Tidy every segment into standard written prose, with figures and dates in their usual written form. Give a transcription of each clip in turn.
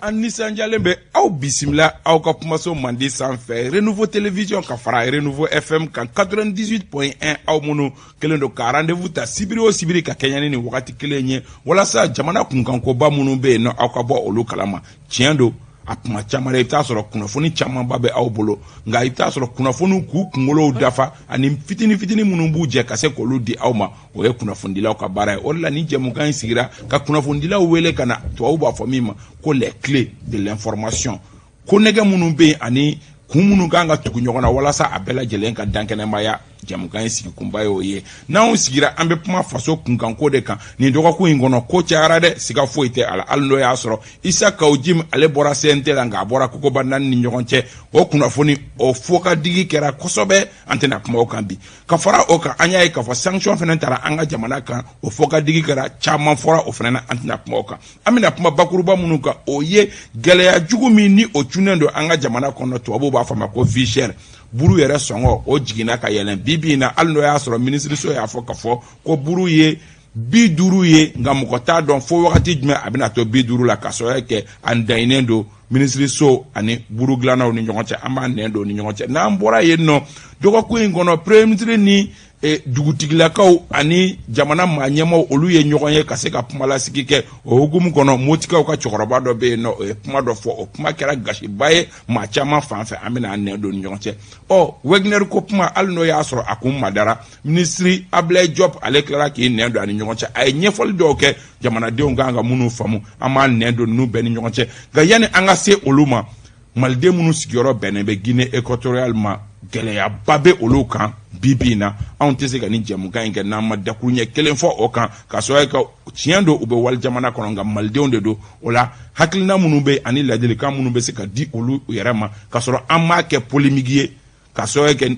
An nisɔndiyalen bɛ aw bisimila aw ka kumaso mandi sanfɛ, Renouveau Télévision ka fara Renouveau FM kan 98.1. Aw minnu kɛlen don ka rendez-vous ta sibiri o sibiri ka kɛɲɛ ni nin wagati kelen ye, walasa jamana kunkankoba minnu bɛ yen nɔ, aw ka bɔ olu kalama. Tiɲɛ don, a kuma caman na, i bɛ taa sɔrɔ kunnafoni camanba bɛ aw bolo, nka i bɛ taa sɔrɔ kunnafoniw k'u kunkolow dafa ani fitini fitini minnu b'u jɛ ka se k'olu di aw ma, o ye kunnafonidilaw ka baara ye. O de la ni jɛmukan in sigira ka kunnafonidilaw wele ka na, tubabu b'a fɔ min ma ko les clés de l'information, ko nɛgɛ minnu bɛ yen ani kun minnu kan ka tugu ɲɔgɔn na walasa a bɛɛ lajɛlen ka dankɛnɛmaya. Jɛmukan in sigikunba ye o ye. N'anw sigira, an bɛ kuma faso kunkanko de kan. Nin dɔgɔkun in kɔnɔ, ko cayara dɛ, siga foyi tɛ a la. Hali n'o y'a sɔrɔ Isa Kaw Jim, ale bɔra CNT la, nka a bɔra kokoba naani ni ɲɔgɔn cɛ. O kunnafoni o fɔkadigi kɛra kosɛbɛ, an tɛna kuma o kan bi. Ka fara o kan, an y'a ye k'a fɔ sanction fana taara an ka jamana kan, o fɔkadigi kɛra, caman fɔra o fana na, an tɛna kuma o kan. An bɛna kuma bakuruba minnu kan, o ye gɛlɛya jugu min ni o cunnen don an ka jamana kɔnɔ, tubabuw b'a fɔ a ma ko vie chère. Buru yɛrɛ sɔngɔ, o jiginna ka yɛlɛn bi bi in na, hali n'o y'a sɔrɔ minisiriso y'a fɔ k'a fɔ ko buru ye 50 ye, nka mɔgɔ t'a dɔn fo wagati jumɛn a bɛna to 50 la, ka sababu kɛ a daɲinen don minisiriso ani buru dilannaw ni ɲɔgɔn cɛ. An b'an nɛn don ni ɲɔgɔn cɛ. N'an bɔra yen nɔ, dɔgɔkun in kɔnɔ, premier ministre ni dugutigilakaw ani jamana maa ɲɛmaaw, olu ye ɲɔgɔn ye ka se ka kumalasigi kɛ. O hukumu kɔnɔ, Motikaw ka cɛkɔrɔba dɔ bɛ yen nɔ, o ye kuma dɔ fɔ, o kuma kɛra gasiba ye maa caman fan fɛ. An bɛna an nɛn don ni ɲɔgɔn cɛ. Ɔ, Wagner ko kuma, hali n'o y'a sɔrɔ a kun madara, minisiri Ablaye Diop, ale tilara k'i nɛn don a ni ɲɔgɔn cɛ, a ye ɲɛfɔli dɔw kɛ jamanadenw kan ka minnu faamu. An b'an nɛn don ninnu bɛɛ ni ɲɔgɔn cɛ. Nka yanni an ka se olu ma, maliden minnu sigiyɔrɔ bɛnnen bɛ Guinée équatoriale ma, gɛlɛyaba bɛ olu kan bi bi in na. Anw tɛ se ka nin jɛmukan in kɛ n'an ma dakuruɲɛ kelen fɔ o kan, ka sababu kɛ tiɲɛ don, u bɛ wali jamana kɔnɔ, nka malidenw de don. O la, hakilina minnu bɛ ani ladilikan minnu bɛ se ka di olu yɛrɛ ma, ka sɔrɔ an m'a kɛ polémique ye, ka sababu kɛ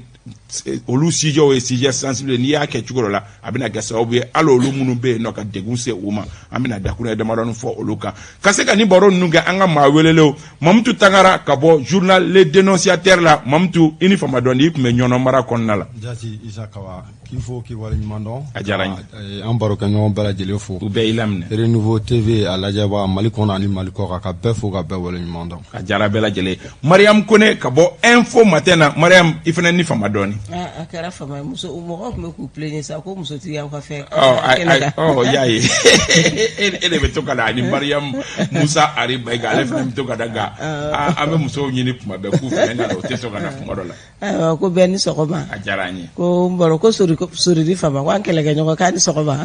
olu sujetw ye sujet sensible, n'i y'a kɛ cogo dɔ la, a bɛna kɛ sababu ye hali olu minnu bɛ yen nɔ ka degun se u ma. An bɛna dakuruɲɛ damadɔni fɔ olu kan ka se ka nin baro ninnu kɛ. An ka maa welelenw, Mamutu Tangara ka bɔ journal Le Dénonciateur la. Mamutu, i ni fama dɔɔni. I tun bɛ Ɲɔnɔ mara kɔnɔna la. Jati Isa Kaba, k'i fo, k'i waleɲuman dɔn. A diyara n ye. An barokɛɲɔgɔn bɛɛ lajɛlen fo. U bɛɛ y'i laminɛ. Renouveau TV a lajɛbaa Mali kɔnɔ ani Mali kɔ kan, ka bɛɛ fo, ka bɛɛ waleɲuman dɔn. A diyara bɛɛ lajɛlen. Mariam Kone ka bɔ Info Matin na. Mariam, i fana ni fama dɔɔni. A kɛra fama ye. Muso mɔgɔw tun bɛ k'u plaignent sa ko musotigi y'aw ka fɛn. Ɔ, y'a ye, e de bɛ to ka na ani Mariam Musa Ari Mayiga, ale fana bɛ to ka na, nka an bɛ musow ɲini kuma bɛɛ k'u fana ka na, o tɛ sɔn ka na kuma dɔ la. Ayiwa, ko bɛɛ ni sɔgɔma. A diyara an ye. Ko n baro ko sori ni fama, ko an kɛlɛkɛɲɔgɔn, k'a ni sɔgɔma.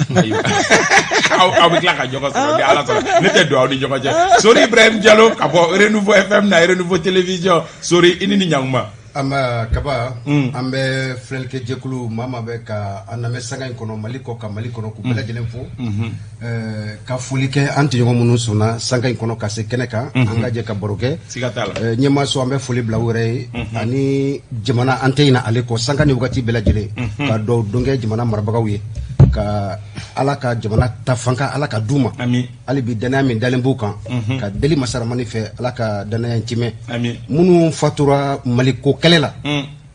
Aw bɛ tila ka ɲɔgɔn sɔrɔ ni Ala sɔnna. Ne tɛ don aw ni ɲɔgɔn cɛ. Sori Ibrahim Jalo ka bɔ Renouveau FM na, Renouveau Télévision. Sori, i ni ni ɲankuma. An b'a Kaba, an bɛ filɛlikɛ jɛkulu maa maa bɛ ka an lamɛn sanga in kɔnɔ, Mali kɔ ka Mali kɔnɔ, k'u bɛɛ lajɛlen fo, ka foli kɛ an tɔɲɔgɔn minnu sɔnna sanga in kɔnɔ ka se kɛnɛ kan, an ka jɛ ka baro kɛ. Siga t'a la. Ɲɛmaaso, an bɛ foli bila u yɛrɛ ye ani jamana, an tɛ ɲinɛ ale kɔ sanga ni wagati bɛɛ lajɛlen, ka dugawu don kɛ jamana marabagaw ye, ka Ala ka jamana ta fanka Ala ka d'u ma. Ami. Hali bi danaya min dalen b'u kan, ka deli masaramani fɛ, Ala ka danaya in timɛ. Ami. Minnu fatura Mali ko kɛlɛ la,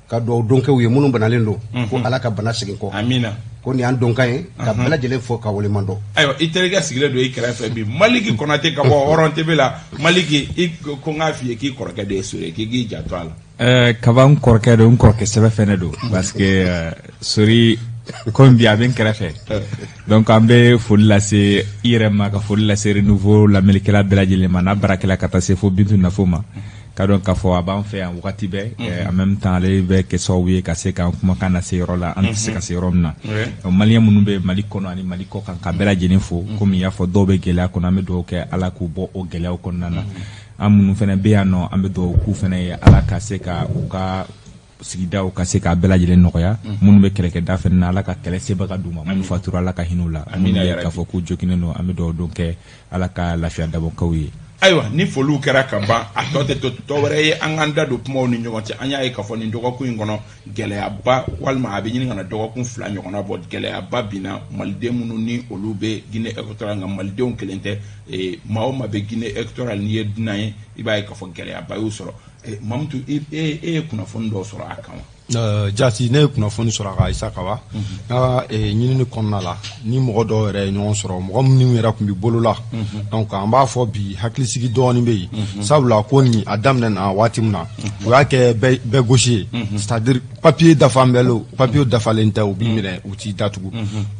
ka dugawu don kɛ u ye. Minnu banalen don, ko Ala ka bana segin kɔ. Amina. Ko nin y'an donkan ye, ka bɛɛ lajɛlen fo ka waleɲuman dɔn. Ayiwa, i terikɛ sigilen don i kɛrɛfɛ bi, Maliki Kɔnate ka bɔ Hɔrɔn TV la. Maliki, i ko n k'a f'i ye k'i kɔrɔkɛ de ye Sori ye, k'i k'i janto a la. Kaba, n kɔrɔkɛ don, n kɔrɔkɛ sɛbɛ fɛnɛ don, parce que Sori, komi bi a bɛ n kɛrɛfɛ, donc an bɛ foli lase i yɛrɛ ma, ka foli lase Renouveau lamɛnnikɛla bɛɛ lajɛlen ma n'a baarakɛla, ka taa se fo Bintu Nafo ma, ka dɔn k'a fɔ a b'an fɛ yan wagati bɛɛ. En même temps, ale bɛ kɛ sababu ye ka se k'an kumakan lase yɔrɔ la an tɛ se ka se yɔrɔ min na. Maliyɛn minnu bɛ Mali kɔnɔ ani Mali kɔ kan, ka bɛɛ lajɛlen fo. Komi i y'a fɔ, dɔw bɛ gɛlɛya kɔnɔ, an bɛ dugawu kɛ Ala k'u bɔ o gɛlɛyaw kɔnɔna na. An minnu fana bɛ yan nɔ, an bɛ dugawu k'u fana ye, Ala ka se ka u ka sigidaw ka se k'a bɛɛ lajɛlen nɔgɔya. Minnu bɛ kɛlɛkɛda fana na, Ala ka kɛlɛ sebaga d'u ma. Minnu fatura, Ala ka hinɛ u la. Minnu bɛ k'a fɔ k'u joginnen don, an bɛ dugawu don kɛ, Ala ka lafiya dabɔkaw ye. Ayiwa, ni foliw kɛra ka ban, a tɔ tɛ to tɔ wɛrɛ ye an k'an da don kumaw ni ɲɔgɔn cɛ. An y'a ye k'a fɔ nin dɔgɔkun in kɔnɔ, gɛlɛyaba, walima a bɛ ɲini ka na dɔgɔkun 2 ɲɔgɔnna bɔ, gɛlɛyaba binna maliden minnu ni olu bɛ Guinée équatoriale. Nka malidenw kelen tɛ, maa o maa bɛ Guinée équatoriale, n'i ye dunan ye, i b'a ye k'a fɔ gɛlɛyaba y'u sɔrɔ. Mamutu, e ye kunnafoni dɔw sɔrɔ a kan wa? Jati, ne ye kunnafoni sɔrɔ a kan, Isa Kaba. N ka ɲinini kɔnɔna la, ni mɔgɔ dɔw yɛrɛ ye ɲɔgɔn sɔrɔ, mɔgɔ minnu yɛrɛ tun bɛ bolo la, donc an b'a fɔ bi hakilisigi dɔɔni bɛ yen, sabula ko nin a daminɛ na waati min na, u y'a kɛ bɛɛ gosi ye, c'est à dire papier dafalen bɛ, papier dafalen tɛ, u b'i minɛ, u t'i datugu.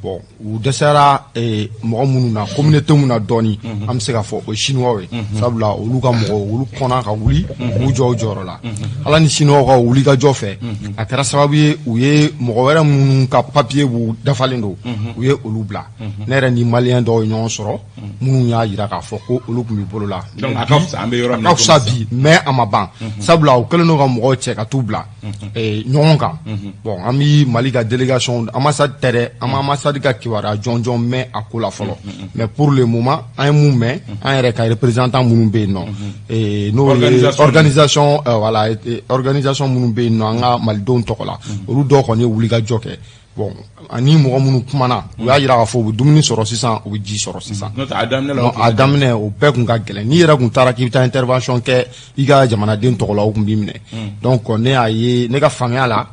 Bon, u dɛsɛra mɔgɔ minnu na, communauté mun na dɔɔni, an bɛ se k'a fɔ o ye chinois ye, sabula olu ka mɔgɔ, olu kɔnna ka wuli k'u jɔ u jɔyɔrɔ la. Ala ni chinois ka wuli ka jɔ fɛ, a kɛra sababu ye, u ye mɔgɔ wɛrɛ minnu ka papier b'u dafalen don, u ye olu bila. Ne yɛrɛ ni malien dɔw ye ɲɔgɔn sɔrɔ minnu y'a jira k'a fɔ ko olu tun bɛ bolo la. Donc a ka fisa, an bɛ yɔrɔ min A ka fisa bi, mais a ma ban, sabula u kɛlen don ka mɔgɔw cɛ ka t'u bila ɲɔgɔn kan. Bon, an bi Mali ka délégation, ambassade tɛ dɛ, an ma ambassade ka kibaruya jɔnjɔn mɛn a ko la fɔlɔ, mais pour le moment, an ye mun mɛn, an yɛrɛ ka représentant minnu bɛ yen nɔ, n'o ye organisation, voilà, organisation minnu bɛ yen nɔ an ka malidenw tɔgɔ la, olu dɔw kɔni ye wulikajɔ kɛ. Bon, ani mɔgɔ minnu kumana, u y'a jira k'a fɔ u bɛ dumuni sɔrɔ sisan, u bɛ ji sɔrɔ sisan. N'o tɛ, a daminɛ la, a daminɛ, o bɛɛ kun ka gɛlɛn. N'i yɛrɛ kun taara k'i bɛ taa intervention kɛ i ka jamanaden tɔgɔ la, o kun b'i minɛ. Donc ne y'a ye, ne ka faamuya la,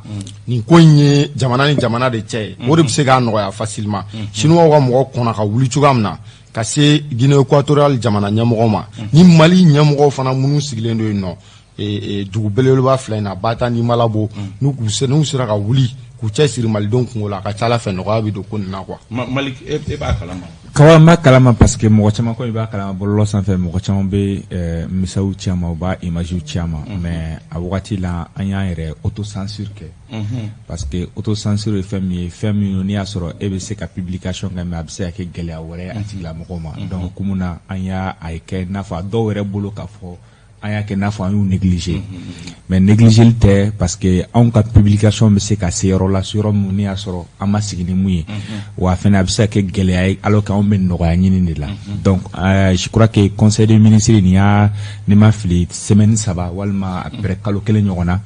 nin ko in ye jamana ni jamana de cɛ ye, o de bɛ se k'a nɔgɔya facilement. Chinois ka mɔgɔ kɔnna ka wuli cogoya min na ka se Guinée équatoriale jamana ɲɛmɔgɔ ma, ni Mali ɲɛmɔgɔw fana minnu sigilen don yen nɔ, dugu belebeleba fila in na, Bata ni Malabo, n'u sera ka wuli k'u cɛ siri malidenw kungo la, a ka ca Ala fɛ, nɔgɔya bɛ don ko nin na quoi. Malik, e b'a kalama? Kaba, n b'a kalama, parce que mɔgɔ caman ko i b'a kalama bɔlɔlɔ sanfɛ, mɔgɔ caman bɛ misaw ci a ma, u b'a image ci a ma. Mais a wagati la, an y'an yɛrɛ autocensure kɛ, parce que autocensure ye fɛn min ye, fɛn min n'i y'a sɔrɔ e bɛ se ka publication kɛ, mais a bɛ se ka kɛ gɛlɛya wɛrɛ ye a tigilamɔgɔw ma. Donc hukumu na, an y'a a kɛ i n'a fɔ a dɔw yɛrɛ bolo k'a fɔ an y'a kɛ n'a fɔ an y'u négliger, mais négligeli tɛ, parce que anw ka publication bɛ se ka se yɔrɔ la, se yɔrɔ min n'i y'a sɔrɔ an ma sigi ni mun ye, wa fɛnɛ a bɛ se ka kɛ gɛlɛya ye, alors que anw bɛ nɔgɔya ɲini de la. Donc je crois que conseil des ministres nin y'a, ni ma fili, semaine 3 walima à peu près kalo 1 ɲɔgɔn na,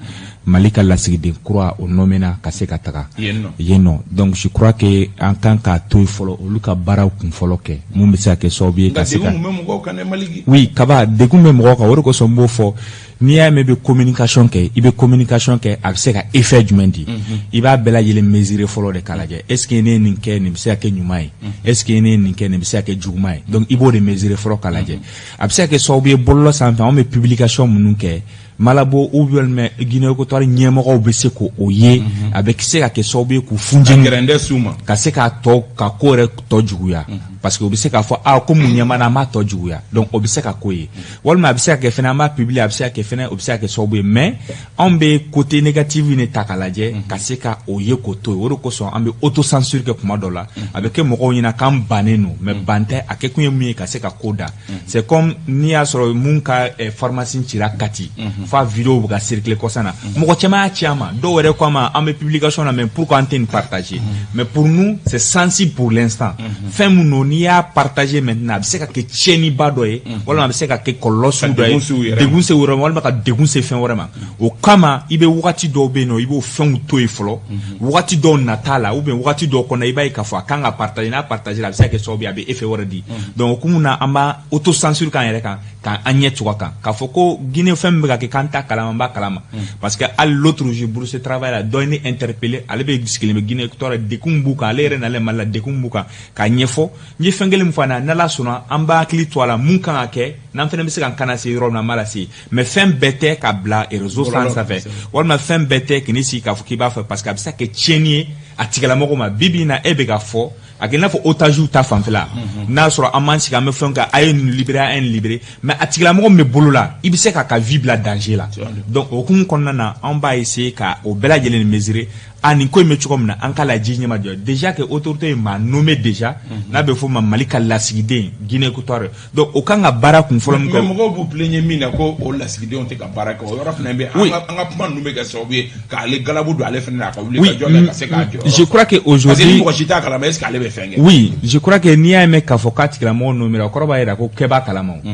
Mali ka lasigiden kura o nommé na ka se ka taga yen nɔ. Yen nɔ. Donc je crois que an kan k'a to yen fɔlɔ, olu ka baaraw kun fɔlɔ kɛ, mun bɛ se ka kɛ sababu ye nka ka se ka degun mun bɛ mɔgɔw kan dɛ, Maliki. Oui, Kaba, degun bɛ mɔgɔw kan. O de kosɔn n b'o fɔ, n'i y'a mɛn i bɛ communication kɛ, i bɛ communication kɛ, a bɛ se ka effet jumɛn di, i b'a bɛɛ lajɛlen mesurer fɔlɔ de k'a lajɛ: est ce que ne ye nin kɛ, nin bɛ se ka kɛ ɲuman ye? Est ce que ne ye nin kɛ, nin bɛ se ka kɛ juguman ye? Donc i b'o de mesurer fɔlɔ k'a lajɛ. A bɛ se ka kɛ sababu ye, bɔlɔlɔ sanfɛ, anw bɛ publication minnu kɛ, Malabo ou bien Guinée équatoriale ɲɛmɔgɔw bɛ se k'o ye, a bɛ se ka kɛ sababu ye k'u funteni, gɛrɛndɛ s'u ma, ka se k'a tɔ ka ko yɛrɛ tɔ juguya, parce que u bɛ se k'a fɔ aa, ko mun ɲɛ b'an na, an b'a tɔ juguya. Donc o bɛ se ka k'o ye, walima a bɛ se ka kɛ fɛnɛ, an b'a publier, a bɛ se ka kɛ fɛnɛ, o bɛ se ka kɛ sababu ye. Mais anw bɛ côté négatif de ta k'a lajɛ ka se ka o ye k'o to yen. O de kosɔn an bɛ autocensure kɛ. Kuma dɔ la, a bɛ kɛ mɔgɔw ɲɛna k'an bannen don, mais ban tɛ. A kɛ kun ye mun ye? Ka se ka ko da. C'est comme n'i y'a sɔrɔ mun ka pharmacie cira Kati, f'a vidéo bɛ ka circuler kɔsan na, mɔgɔ caman y'a ci an ma, dɔw yɛrɛ ko an ma an bɛ publication na, mais pourquoi an tɛ nin partager? Mais pour nous, c'est sensible pour l'instant. Fɛn mun don, n'i y'a partager maintenant, a bɛ se ka kɛ tiɲɛniba dɔ ye, walima a bɛ se ka kɛ kɔlɔlɔ sugu dɔ ye, degun se u yɛrɛ ma, walima ka degun se fɛn wɛrɛ ma. O kama, i bɛ wagati dɔw bɛ yen nɔ, i b'o fɛnw to yen fɔlɔ, wagati dɔw nata la, ou bien wagati dɔw kɔnɔ, i b'a ye k'a fɔ a kan ka partager. N'a partager, a bɛ se ka kɛ sababu ye, a bɛ effet wɛrɛ di. Donc o hukumu na, an b'a autocensure k'an yɛrɛ kan, k'an ɲɛ tugu a kan, k'a fɔ ko Guinée fɛn min bɛ ka kɛ, k'an t'a kalama, an b'a kalama. Parce que hali l'autre jour, brousse travail la, dɔ ye ne interpellé, ale bɛ sigilen bɛ Guinée équatoriale, degun b'u kan, ale yɛrɛ nalen Mali la, degun b'u kan, k'a ɲɛfɔ. N ye fɛn kelen min fɔ a ɲɛna, n'Ala sɔnna, an b'a hakili to a la, mun kan ka kɛ, n'an fana bɛ se k'an kana se yɔrɔ min na, an b'a lase. Mais fɛn bɛɛ tɛ ka bila réseau sanfɛ, walima fɛn bɛɛ tɛ k'i sigi k'a fɔ k'i b'a fɛ, parce que a bɛ se ka kɛ tiɲɛni ye a tigilamɔgɔ ma. Bi bi in na, e bɛ ka fɔ a kɛ i n'a fɔ otage ta fanfɛla, n'a sɔrɔ an m'an sigi, an bɛ fɛn kɛ, a ye nin libéré, a ye nin libéré, mais a tigilamɔgɔ min bɛ bolo la, i bɛ se k'a ka vie bila danger la. Donc o hukumu kɔnɔna na, an b'a essayer ka o bɛɛ lajɛlen mesurer. A nin ko in bɛ cogo min na, an k'a lajɛ ɲɛma jɔ. Déjà que autorité ye maa nommé déjà, n'a bɛ fɔ o ma Mali ka lasigiden Guinée équatoriale, donc o kan ka baara kun fɔlɔ min kɛ. Mais mɔgɔw b'u plaigner min na ko o lasigidenw tɛ ka baara kɛ, o yɔrɔ fana bɛ an ka kuma ninnu bɛ kɛ sababu ye k'ale galabu don ale fana na, a ka wuli ka jɔ kɛ ka se k'a jɔyɔrɔ. Je crois que aujourd'hui, parce que ni mɔgɔ si t'a kalama, est ce que ale bɛ fɛn kɛ? Oui, je crois que n'i y'a mɛn k'a fɔ k'a tigilamɔgɔ nommé o kɔrɔ b'a jira ko kɛ b'a kalama. O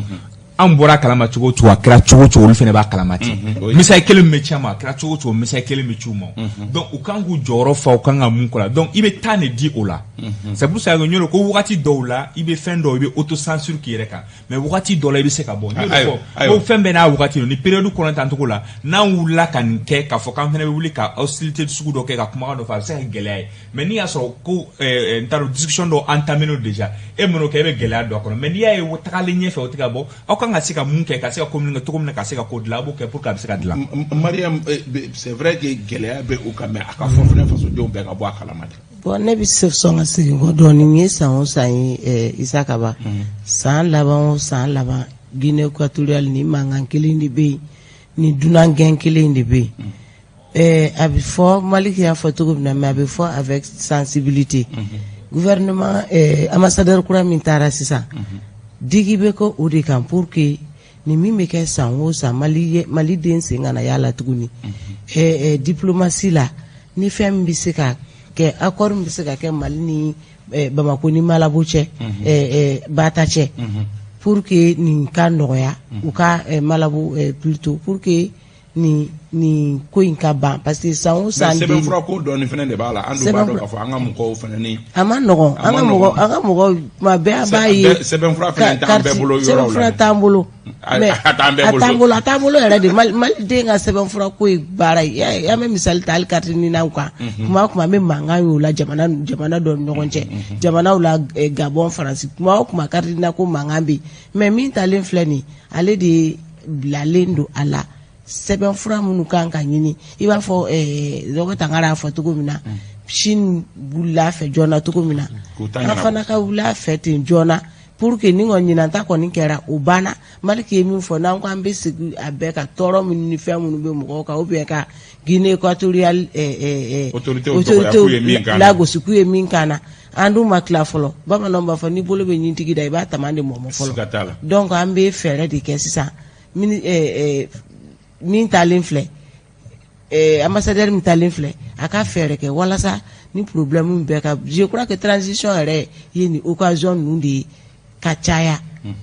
an bɔra kalama cogo o cogo, a kɛra cogo o cogo, olu fana b'a kalama ten. Misali kelen min bɛ ci a ma, a kɛra cogo o cogo, misali kelen bɛ ci u ma. Donc u kan k'u jɔyɔrɔ fa, u kan ka mun kɔ la. Donc i bɛ taa de di o la. C'est pour ça que n y'o ko wagati dɔw la, i bɛ fɛn dɔw, i bɛ autocensure k'i yɛrɛ kan, mais wagati dɔw la, i bɛ se ka bɔ. N y'o de fɔ ko fɛn bɛɛ n'a wagati don. Ni période kɔnɔ tancogo la, n'an wulila ka nin kɛ, k'a fɔ k'an fana bɛ wuli ka hostilité sugu dɔ kɛ, ka kumakan dɔ fɔ, a bɛ se ka kɛ gɛlɛya ye. Mais n'i y'a sɔrɔ ko n t'a dɔn, discussion dɔ entamé don déjà, e man'o kɛ, e bɛ gɛlɛya don a kɔnɔ. Mais n'i y'a ye tagalen ɲɛfɛ, o tɛ ka bɔ, aw kan ka se ka mun kɛ ka se ka communiquer cogo min na, ka se ka ko dilan, a b'o kɛ pour que a bɛ se ka dilan. Mariam, c'est vrai que gɛlɛya bɛ o kan, mais a ka fɔ fana, fasodenw bɛɛ ka bɔ a kalama de. Bon, ne bɛ sɔn ka segin kɔ dɔɔnin. Nin ye san o san ye, Isa Kaba, san laban o san laban, Guinée équatoriale ni mankan kelen de bɛ yen, ni dunan gɛn kelen de bɛ yen. A bɛ fɔ, Maliki y'a fɔ cogo min na, mais a bɛ fɔ avec sensibilité. Gouvernement, ambassadeur kura min taara sisan, digi bɛ kɛ o de kan pour que ni min bɛ kɛ san o san, Mali Maliden sen kana y'a la tuguni. Diplomatie la, ni fɛn min bɛ se ka kɛ, accord min bɛ se ka kɛ Mali ni Bamako ni Malabo cɛ, Bata cɛ, pour que nin ka nɔgɔya u ka Malabo plutôt, pour que nin ko in ka ban, parce que san o san. Sɛbɛnfura ko dɔɔni fana de b'a la. An dun b'a dɔn k'a fɔ an ka mɔgɔw fana ni. A ma nɔgɔn, an ka mɔgɔw tuma bɛɛ an b'a ye. Sɛbɛnfura fana t'an bɛɛ bolo yɔrɔw la. Sɛbɛnfura t'an bolo. Mais a t'an bɛɛ bolo. A t'an bolo, a t'an bolo yɛrɛ de. Maliden ka sɛbɛnfura ko ye baara ye. An bɛ misali ta hali carte NINA kan. Kuma o kuma, an bɛ mankan y'o la jamana dɔ ni ɲɔgɔn cɛ, jamanaw la, Gabon, Faransi, kuma o kuma, carte NINA ko mankan bɛ yen. Mais min talen filɛ nin ye, ale de bilalen don a la. Sɛbɛnfura minnu kan ka ɲini, i b'a fɔ dɔgɔ Tangara y'a fɔ cogo min na, Chine wulila a fɛ joona cogo min na, an fana ka wuli a fɛ ten joona, pour que ni kɔni ɲinan ta kɔni kɛra, o banna. Maliki ye min fɔ, n'an ko an bɛ segin a bɛɛ ka tɔɔrɔ minnu ni fɛn minnu bɛ mɔgɔw kan, ou bien ka Guinée équatoriale autorités lagosi k'u ye min k'an na, an dun ma tila fɔlɔ. Bamananw b'a fɔ, n'i bolo bɛ ɲintigi da, i b'a tama de mɔmɔ fɔlɔ. Donc an bɛ fɛɛrɛ de kɛ sisan. Min talen filɛ, ambassadeur min talen filɛ, a ka fɛɛrɛ kɛ walasa ni problème bɛɛ ka, je crois que transition yɛrɛ ye nin occasion ninnu de ye ka caya,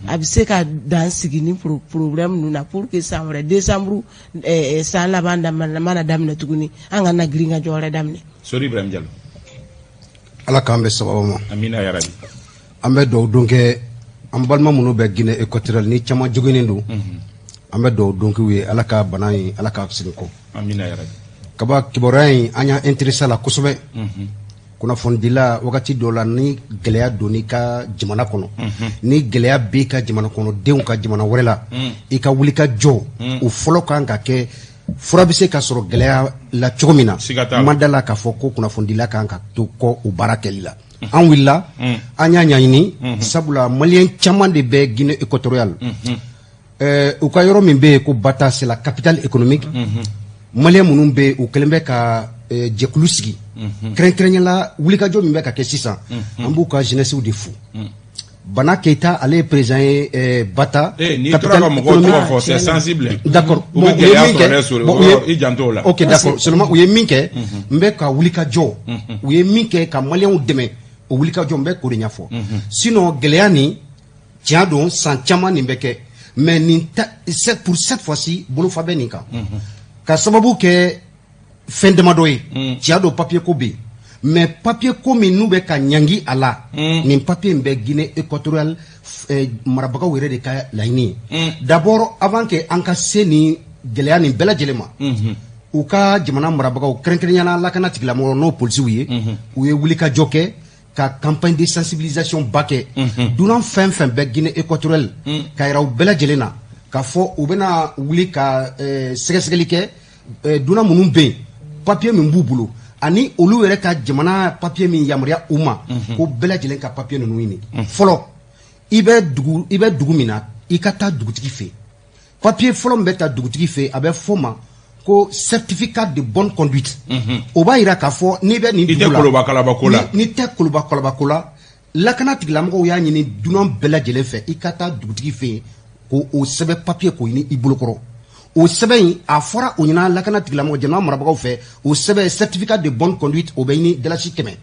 a bɛ se ka dan sigi ni problème ninnu na, pour que san wɛrɛ décembre, san laban mana daminɛ tuguni, an ka na girin ka jɔ wɛrɛ daminɛ. Sori Ibrahim Jalo. Ala k'an bɛ sababu ma. Amina yarabi. An bɛ dugawu don kɛ an balima minnu bɛ Guinée équatoriale, ni caman joginnen don, an bɛ dugawu don k'u ye, Ala ka bana in, Ala ka segin kɔ. Amina yarabi. Kaba, kibaruya in, an y'an intéressé a la kosɛbɛ. Kunnafonidila, wagati dɔ la, ni gɛlɛya donn'i ka jamana kɔnɔ, ni gɛlɛya b'i ka jamana kɔnɔdenw ka jamana wɛrɛ la, i ka wuli ka jɔ, o fɔlɔ kan ka kɛ fura bɛ se ka sɔrɔ gɛlɛya la cogo min na. Ma da la k'a fɔ ko kunnafonidila kan ka to kɔ o baara kɛli la. An wulila, an y'a ɲɛɲini, sabula Malien caman de bɛ Guinée équatoriale. U ka yɔrɔ min bɛ yen ko Bata, c'est la capitale économique. Malien minnu bɛ yen, u kɛlen bɛ ka jɛkulu sigi kɛrɛnkɛrɛnnenya la. Wulikajɔ min bɛ ka kɛ sisan, an b'u ka jeunesse de fo. Bana Keyita, ale ye président ye Bata. N'i tora ka mɔgɔw tɔgɔ fɔ, c'est sensible. D'accord. U bɛ gɛlɛya sɔrɔ dɛ, Sori, i janto o la. Ok, d'accord. Seulement, u ye min kɛ, n bɛ ka wulikajɔ, u ye min kɛ ka Malienw dɛmɛ, o wulikajɔ, n bɛ k'o de ɲɛfɔ. Sinon gɛlɛya nin, tiɲɛ don, san caman nin bɛ kɛ, mais nin ta, pour cette fois-ci, bolofa bɛ nin kan, ka sababu kɛ fɛn damadɔ ye. Tiɲɛ don, papier ko bɛ yen, mais papier ko min n'u bɛ ka ɲangi a la, nin papier in bɛ Guinée équatoriale marabagaw yɛrɛ de ka laɲini ye. D'abord, avant que an ka se nin gɛlɛya nin bɛɛ lajɛlen ma, u ka jamana marabagaw, kɛrɛnkɛrɛnnenya la lakana tigilamɔgɔw, n'o polisiw ye, u ye wulikajɔ kɛ ka campagne de sensibilisation ba kɛ. Dunan fɛn fɛn bɛ Guinée équatoriale, ka yira u bɛɛ lajɛlen na k'a fɔ u bɛna wuli ka sɛgɛsɛgɛli kɛ, dunan minnu bɛ yen, papier min b'u bolo ani olu yɛrɛ ka jamana papier min yamaruya u ma, ko bɛɛ lajɛlen ka papier ninnu ɲini fɔlɔ. I bɛ dugu min na, i ka taa dugutigi fɛ yen. Papier fɔlɔ min bɛ ta dugutigi fɛ yen, a bɛ fɔ ma ko certificat de bonne conduite. O b'a yira k'a fɔ n'i bɛ nin I tɛ dugu la, koloba kalabako la. N'i tɛ koloba kalabako la. Lakana tigilamɔgɔw y'a ɲini dunan bɛɛ lajɛlen fɛ, i ka taa dugutigi fɛ yen k'o o sɛbɛn papier k'o ɲini i bolokɔrɔ. O sɛbɛn in, a fɔra o ɲɛna lakana tigilamɔgɔ, jamana marabagaw fɛ, o sɛbɛn certificat de bonne conduite, o bɛ ɲini dalasi 100.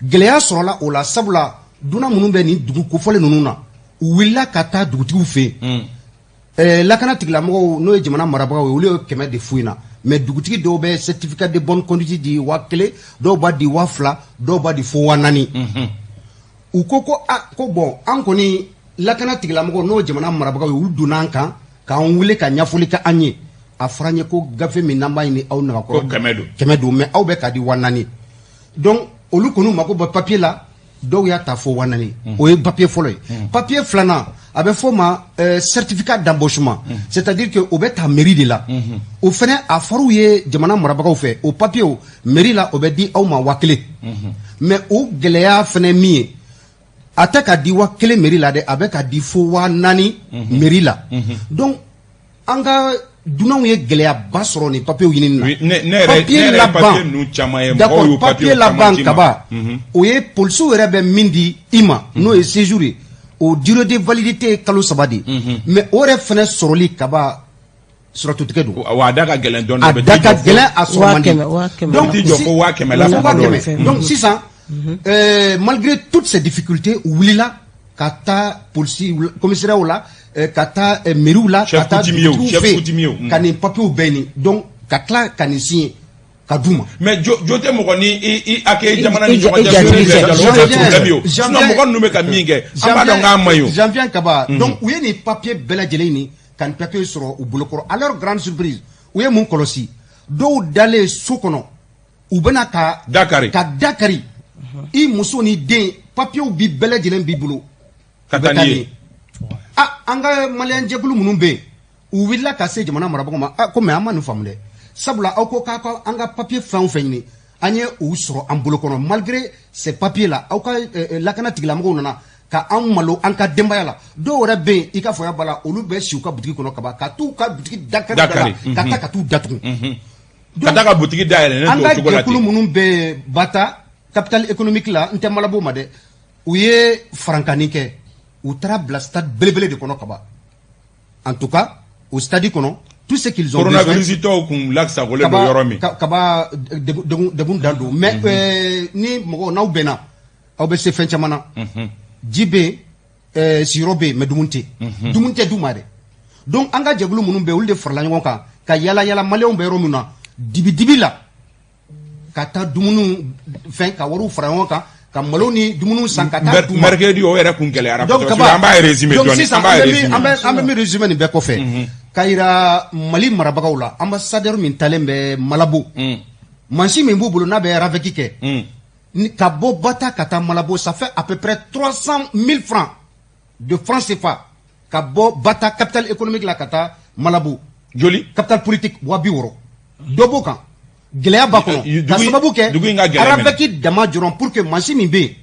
Gɛlɛya sɔrɔla o la, sabula dunan minnu bɛ nin dugu kofɔlen ninnu na, u wulila ka taa dugutigiw fɛ yen. Lakana tigilamɔgɔw, n'o ye jamana marabagaw ye, olu ye 100 de f'u ɲɛna. Mais dugutigi dɔw bɛ certificat de bonne conduite di 1000, dɔw b'a di 2000, dɔw b'a di fo 4000. U ko ko a ko bon, an kɔni lakana tigilamɔgɔw, n'o jamana marabagaw ye, olu donna an kan k'an wele ka ɲɛfɔli kɛ an ye. A fɔra an ye ko gafe min n'an b'a ɲini aw nagakɔrɔ, Ko 100 don. 100 don, mais aw bɛ k'a di 4000. Donc olu kɔni mako bɛ papier la, dɔw y'a ta fo 4000. O ye papier fɔlɔ ye. Papier filanan, a bɛ fɔ o ma certificat d'embauchement, c'est à dire que o bɛ ta mairie de la. O fɛnɛ, a fɔr'u ye jamana marabagaw fɛ, o papier o mairie la, o bɛ di aw ma 1000. Mais o gɛlɛya fɛnɛ min ye, a tɛ ka di 1000 mairie la dɛ, a bɛ ka di fo 4000 mairie la. Donc an ka dunanw ye gɛlɛyaba sɔrɔ nin papiyew ɲinini na. Oui, ne yɛrɛ ye papier ninnu caman ye, mɔgɔw y'u D'accord, papier papier caman laban ci n ma. Kaba, o ye polisiw yɛrɛ bɛ min di i ma, n'o ye séjour ye, o durée de validité ye kalo 3 de ye. Mais o yɛrɛ fɛnɛ sɔrɔli, Kaba, sɔrɔtutigɛ don. Wa a da ka gɛlɛn dɔɔnin. A bɛ da t'i ka jɔ fo- gɛlɛn, a sɔrɔ man di. 100 000, 100 000. Donc, A bɛ t'i jɔ fo 100 000 la fo kuma waa dɔw la. kɛmɛ. Donc sisan, malgré toutes ces difficultés, u wulila ka taa polisi commissariat la, ka taa mairie la, Chef ka taa coutumier, dugutigiw chef fɛ yen, coutumier. ka nin papiyew bɛɛ ɲini, donc ka tila ka nin signer ka d'u ma. Mais jo tɛ mɔgɔ ni i a kɛ jamana ni I ɲɔgɔn cɛ. jatigi Fɛn cɛ. bɛɛ jalo, o tɛ problème ye o. Sinon mɔgɔ ninnu bɛ ka min kɛ, an b'a dɔn k'a man ɲi o. Janvier, Kaba, donc u ye nin papier bɛɛ lajɛlen ɲini ka nin papier sɔrɔ u bolokɔrɔ. À leur grande surprise, u ye mun kɔlɔsi? Dɔw dalen so kɔnɔ, u bɛna ka Dakari. ka dakari i muso ni den, papiyew bi bɛɛ lajɛlen b'i bolo Ka u bɛ taa taa n'i ye. ni ye. Ah, an ka maliyɛn jɛkulu minnu bɛ yen, u wulila ka se jamana marabagaw ma. Ah, ko mais an ma nin faamu dɛ, sabula aw ko k'a ka an ka papiye fɛn o fɛn ɲini, an ye u sɔrɔ an bolo kɔnɔ. Malgré ces papiers là, aw ka lakana tigilamɔgɔw nana ka an malo an ka denbaya la. Dɔw yɛrɛ bɛ yen, i ka fɔya ba la, olu bɛ si u ka butigi kɔnɔ kaban, ka t'u ka butigi dakari da la, Dakari, ka taa ka t'u datugu. Ka taa ka butigi dayɛlɛ An ne ka t'o cogo la jɛkulu ten. minnu bɛ Bata, capitale économique la, n tɛ Malabo ma dɛ, u ye farankani kɛ, u taara bila stade belebele de kɔnɔ kaban. En tout cas, au stade kɔnɔ, tout ce qu'ils ont besoin. Coronavirus tɔw kun lasagolen don yɔrɔ min. Kaba, degun dan don, mais ni mɔgɔ n'aw bɛnna, aw bɛ se fɛn caman na. Ji bɛ yen, sigiyɔrɔ bɛ yen, mais dumuni tɛ yen, dumuni tɛ d'u ma dɛ. Donc an ka jɛkulu minnu bɛ yen, olu de farala ɲɔgɔn kan ka yala yala maliyɛnw bɛ yɔrɔ min na, dibi dibi la, ka taa dumuniw fɛn, ka wariw fara ɲɔgɔn kan, ka malo ni dumuniw san ka taa d'u ma. Mercredi o yɛrɛ kun gɛlɛyara Donc kosɛbɛ. Kaba, An b'a résumé donc dɔɔni. sisan An b'a an bɛ min résumé. an bɛ min résumé nin bɛɛ kɔfɛ, ka yira Mali marabagaw la, ambassadeur min talen bɛ Malabo, mansin min b'u bolo n'a bɛ RAVEC kɛ, ni ka bɔ Bata ka taa Malabo, ça fait à peu près 300 000 francs de francs CFA, ka bɔ Bata, capitale économique la, ka taa Malabo, Joli? capitale politique, 60 000. Dɔ b'o kan, gɛlɛya b'a kɔnɔ ka sababu kɛ Dugu in ka gɛlɛn minɛ. RAVEC dama dɔrɔn, pour que mansin min bɛ yen,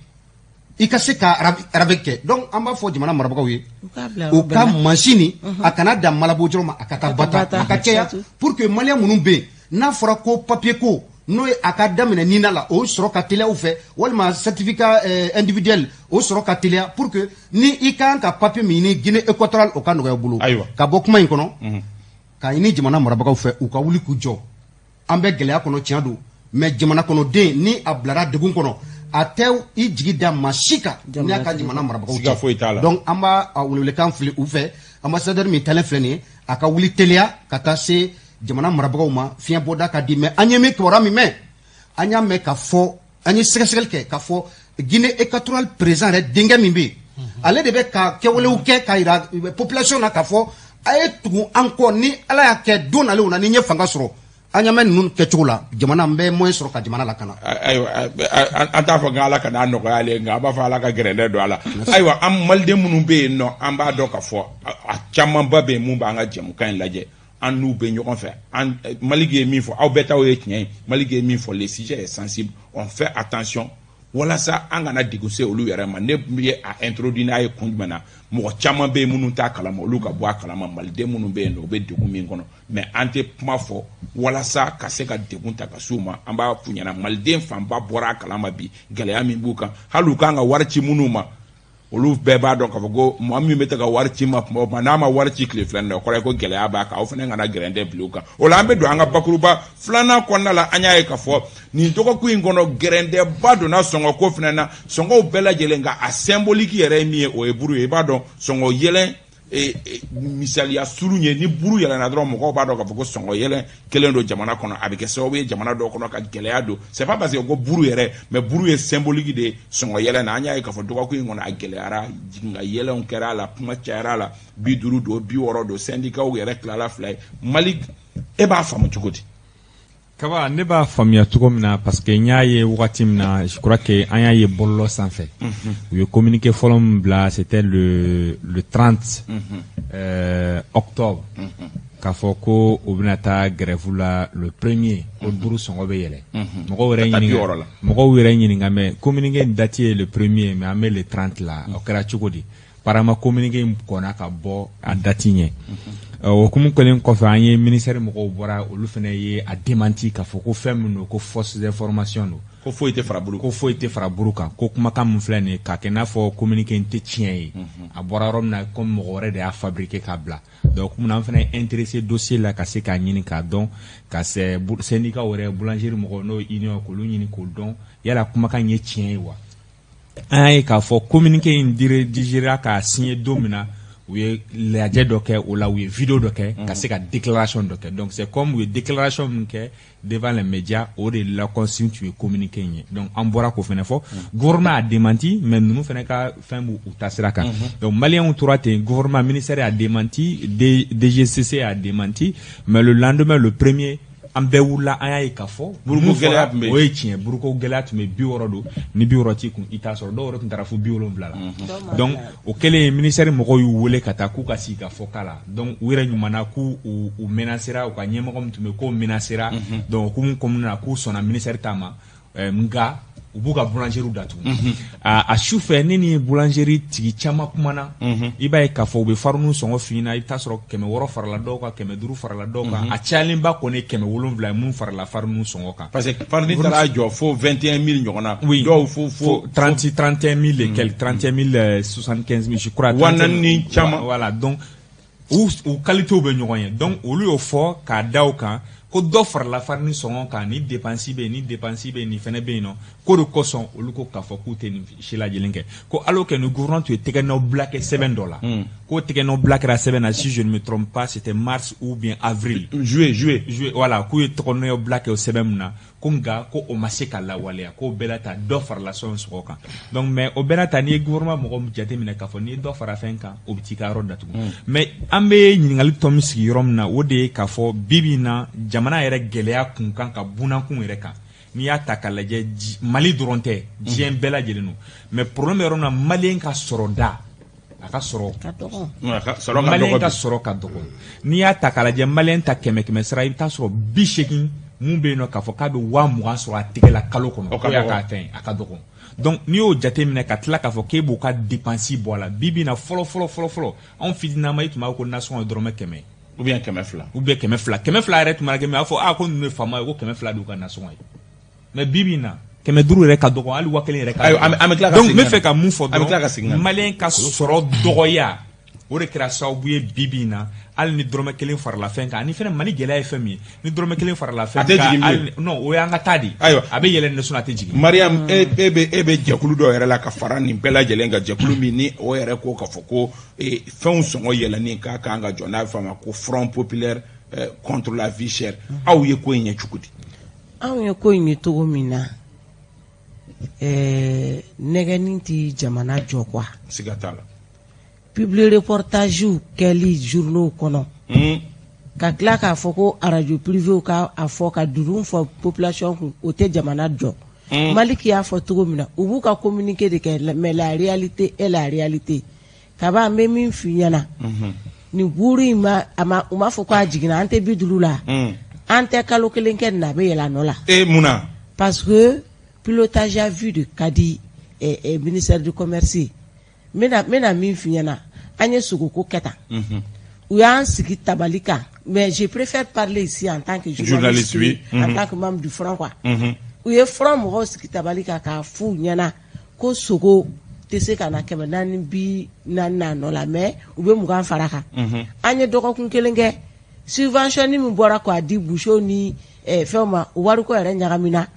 i ka se ka RAVEC kɛ. Donc an b'a fɔ jamana marabagaw ye, U k'a bila u yɔrɔ ka bɛɛ la. mansin nin, a kana dan Malabo dɔrɔn ma, a ka taa A ka Bata, Bata, a ka caya, surtout. pour que maliyɛn minnu bɛ yen, n'a fɔra ko papier ko n'o ye a ka daminɛ nina la, o sɔrɔ ka teliya u fɛ, walima certificat individuel, o sɔrɔ ka teliya, pour que ni i ka kan ka papier min ɲini Guinée équatoriale, o ka nɔgɔya u bolo. Ayiwa. Ka bɔ kuma in kɔnɔ, ka ɲini jamana marabagaw fɛ, u ka wuli k'u jɔ. An bɛ gɛlɛya kɔnɔ, tiɲɛ don, mais jamana kɔnɔden ni a bilara degun kɔnɔ, a tɛ i jigi da maa si kan n'i y'a ka jamana marabagaw Siga foyi t'a la. Donc an b'a a welewelekan fili u fɛ, ambassadeur min talen filɛ nin ye, a ka wuli teliya ka taa se jamana marabagaw ma, fiɲɛ bɔda ka di. Mais an ye min kibaruya min mɛn, an y'a mɛn k'a fɔ, an ye sɛgɛsɛgɛli kɛ k'a fɔ Guinée équatoriale président yɛrɛ denkɛ min bɛ yen, ale de bɛ ka kɛwalew kɛ k'a yira population na k'a fɔ a ye tugu an kɔ, ni Ala y'a kɛ don nalenw na, ni n ye fanga sɔrɔ, an ɲɛ bɛ ninnu kɛcogo la, jamana n bɛ moyen sɔrɔ ka jamana lakana. Ayiwa, an t'a fɔ k'Ala ka n'a nɔgɔya ale ye, nka an b'a fɔ Ala ka gɛrɛndɛ don a la. Ayiwa, an maliden minnu bɛ yen nɔ, an b'a dɔn k'a fɔ a camanba bɛ yen mun b'an ka jɛmukan in lajɛ, an n'u bɛ ɲɔgɔn fɛ. An Maliki ye min fɔ, aw bɛɛ taw ye tiɲɛ ye. Maliki ye min fɔ, le sujet est sensible, on fait attention walasa an kana degun se olu yɛrɛ ma. Ne ye a introduit n'a ye kun jumɛn na? Mɔgɔ caman bɛ yen minnu t'a kalama, olu ka bɔ a kalama. Maliden minnu bɛ yen nɔ, u bɛ degun min kɔnɔ, mais an tɛ kuma fɔ walasa ka se ka degun ta ka s'u ma. An b'a f'u ɲɛna, maliden fanba bɔra a kalama bi, gɛlɛya min b'u kan, hali u kan ka wari ci minnu ma, olu bɛɛ b'a dɔn k'a fɔ ko maa min bɛ ka wari ci ma tuma o tuma, n'a ma wari ci tile 2 na, o kɔrɔ ye ko gɛlɛya b'a kan. Aw fana kana gɛrɛntɛ bila u kan. O la, an bɛ don an ka bakuruba filanan kɔnɔna la. An y'a ye k'a fɔ nin dɔgɔkun in kɔnɔ, gɛrɛntɛba donna sɔngɔ ko fana na, sɔngɔw bɛɛ lajɛlen nka a symbolique yɛrɛ ye min ye, o ye buru ye. I b'a dɔn, sɔngɔ yɛlɛn Misaliya surun ye, ni buru yɛlɛnna dɔrɔn, mɔgɔw b'a dɔn k'a fɔ ko sɔngɔ yɛlɛn kelen don jamana kɔnɔ. A bɛ kɛ sababu ye jamana dɔw kɔnɔ ka gɛlɛya don. C'est pas parce que ko buru yɛrɛ, mais buru ye symbolique de ye sɔngɔ yɛlɛn na. An y'a ye k'a fɔ dɔgɔkun in kɔnɔ, a gɛlɛyara, jigin ka yɛlɛnw kɛra a la, kuma cayara a la, 50 don, 60 don, syndicats yɛrɛ tilala fila ye. Mali, e b'a faamu cogo di? Kaba, ne b'a faamuya cogo min na, parce que n y'a ye wagati min na, je crois que an y'a ye bɔlɔlɔ sanfɛ, u ye communiqué fɔlɔ min bila, c'était le 30 octobre, k'a fɔ ko u bɛna taa grève la le premier, ko buru sɔngɔ bɛ yɛlɛ. Mɔgɔw yɛrɛ ɲininka, mɔgɔw yɛrɛ ɲininka, mais communiqué in date ye le premier, mais an bɛ le 30 la, o kɛra cogo di? Apparemment, communiqué in kɔnna ka bɔ a date ɲɛ. O hukumu kɛlen kɔfɛ, an ye ministère mɔgɔw bɔra, olu fana ye a démenti k'a fɔ ko fɛn min don, ko fausse information don. Ko foyi tɛ fara buru Ko foyi tɛ fara buru kan, ko kumakan min filɛ nin ye, k'a kɛ n'a fɔ communiqué in tɛ tiɲɛ ye, a bɔra yɔrɔ min na, comme mɔgɔ wɛrɛ de y'a fabriqué k'a bila. Donc komi an fana ye intéressé dossier la ka se k'a ɲini k'a dɔn, ka syndicat yɛrɛ, boulangerie mɔgɔw, n'o ye union, k'olu ɲini k'o dɔn yala kumakan in ye tiɲɛ ye wa. An y'a ye k'a fɔ communiqué in rédigera k'a signé don min na, u ye lajɛ dɔ kɛ o la, u ye vidéo dɔ kɛ ka se ka déclaration dɔ kɛ. Donc c'est comme u ye déclaration min kɛ devant les médias, o de la consigne tun ye communiqué in ye. Donc an bɔra k'o fana fɔ, gouvernement a démenti, mais ninnu fana ka fɛn b'u ta sira kan. Donc maliyɛnw tora ten, gouvernement, ministère a démenti, DGCC a démenti, mais le lendemain, le premier, an bɛɛ wulila, an y'a ye k'a fɔ Buruko gɛlɛya tun bɛ yen. O ye tiɲɛ, buruko gɛlɛya tun bɛ, 60 don, ni 60 t'i kun, i t'a sɔrɔ. Dɔw yɛrɛ tun taara fo 70 la. Donc o kɛlen, ministère mɔgɔw y'u wele ka taa k'u ka sigi ka fɔ k'a la. Donc u yɛrɛ ɲumanna k'u u menacera, u ka ɲɛmɔgɔ min tun bɛ yen k'o menacera. Donc hukumu kɔnɔna na, k'u sɔnna ministère ta ma, nka u b'u ka boulangerie datugu. A su fɛ, ne ni boulangerie tigi caman kumana, i b'a ye k'a fɔ u bɛ fariniw sɔngɔ f'i ɲɛna, i bɛ taa sɔrɔ 600 farala dɔw kan, 500 farala dɔw kan, a cayalenba kɔni ye 700 ye mun farala fariniw sɔngɔ kan. Parce que farini taara jɔ fo 21 000 ɲɔgɔn na. Oui. Dɔw fo 30 31 000 et quelques, 31 000 75 000, je crois. 4 000 ni caman. Voilà, donc u qualité bɛ ɲɔgɔn ye. Donc olu y'o fɔ k'a da o kan ko dɔ farala farini sɔngɔ kan, ni dépense bɛ yen, ni dépense bɛ yen, nin fɛnɛ bɛ yen nɔ, k'o de kosɔn olu ko k'a fɔ k'u tɛ nin si lajɛlen kɛ, ko alors que ni gouvernement tun ye tɛgɛnɔ bila kɛ sɛbɛn dɔ la, k'o tɛgɛnɔ bila kɛra sɛbɛn na, si je ne me trompe pas, c'était mars ou bien avril. Juillet, juillet. Juillet, voilà, k'u ye tɔgɔnɔ bila kɛ o sɛbɛn min na, ko nka ko o ma se ka lawaleya, k'o bɛɛ la ta dɔ farala sɔn sɔngɔ kan. Donc mais o bɛɛ la ta, n'i ye gouvernement mɔgɔ jateminɛ k'a fɔ n'i ye dɔ fara fɛn kan, o bɛ t'i ka yɔrɔ datugu. Mais an bɛ ɲininkali tɔ min sigi yɔrɔ min na, o de ye k'a fɔ bi bi in na, jamana yɛrɛ gɛlɛya kun kan ka bunakun yɛrɛ kan, n'i y'a ta k'a lajɛ, Mali dɔrɔn tɛ, diɲɛ bɛɛ lajɛlen don. Mais problème bɛ yɔrɔ min na, maliyɛn ka sɔrɔ da a ka sɔrɔ Ka dɔgɔ. Sɔrɔ ka maliyɛn dɔgɔ ka bi. sɔrɔ ka dɔgɔ. N'i y'a ta k'a lajɛ, maliyɛn ta kɛmɛ kɛmɛ sara, i bɛ taa sɔrɔ 80 mun bɛ yen nɔ k'a fɔ k'a bɛ 20 000 sɔrɔ a tɛgɛ la kalo kɔnɔ. O ka K'o y'a dɔgɔ. ka fɛn ye, a ka dɔgɔ. Donc n'i y'o jateminɛ ka tila k'a fɔ k'e b'o ka dépense bɔ a la, bi bi in na, fɔlɔ fɔlɔ fɔlɔ fɔlɔ, anw fitininama, i tun b'a fɔ ko nasɔngɔ ye dɔrɔmɛ 100. Ou bien 200. Ou bien 200. 200 yɛrɛ tun mana kɛ min, a b'a fɔ aa ko ninnu ye faama ye, ko 200 de y'u ka nasɔngɔ ye. Mais bi bi in na, 500 yɛrɛ ka dɔgɔ, hali 1000 yɛrɛ ka Ayiwa, dɔgɔ. an bɛ tila ka Donc n segin bɛ ka fɛ na. ka mun fɔ An bɛ tila ka segin ka dɔrɔn, na. maliyɛn ka sɔrɔ dɔgɔya, o de kɛra sababu ye bi bi in na, hali ni dɔrɔmɛ kelen farala fɛn kan, ani fɛnɛ Mali gɛlɛya ye fɛn min ye, ni dɔrɔmɛ kelen farala fɛn A tɛ kan, jigin bilen. hali non, o y'an ka taa de. Ayiwa. A bɛ yɛlɛn de, sinon a tɛ jigin. Mariam, e bɛ jɛkulu dɔ yɛrɛ la ka fara nin bɛɛ lajɛlen kan, jɛkulu min ni o yɛrɛ ko k'a fɔ ko fɛnw sɔngɔ yɛlɛnni k'a kan ka jɔ, n'a bɛ f'a ma ko Front populaire contre la vie chère. Aw ye ko in ye cogo di? Anw ye ko in ye cogo min na, nɛgɛnni tɛ jamana jɔ quoi. Siga t'a la. Publi reportage kɛli journaux kɔnɔ, ka tila k'a fɔ ko arajo privéw ka a fɔ ka dudun fɔ population kun, o tɛ jamana jɔ. Maliki y'a fɔ cogo min na, u b'u ka communiqué de kɛ, mais la réalité est la réalité. Kaba, n bɛ min f'i ɲɛna, nin buuru in ma a ma, u m'a fɔ k'a jiginna, an tɛ 50 la, an tɛ kalo kelen kɛ nin na, a bɛ yɛlɛ a nɔ la. E mun na? Parce que pilotage à vue de ka di ministère du commerce ye. N bɛna min f'i ɲɛna, an ye sogoko kɛ tan, u y'an sigi tabali kan, mais je préfère parler ici en tant que journaliste, Journaliste, oui. en Mhm. tant que membre du front quoi. U ye front mɔgɔw sigi tabali kan k'a f'u ɲɛna ko sogo tɛ se ka na 440 n'a nɔ la, mais u bɛ 20 fara kan. An ye dɔgɔkun kelen kɛ, subvention min bɔra k'a di bouchers ni fɛnw ma, o wariko yɛrɛ ɲagamina.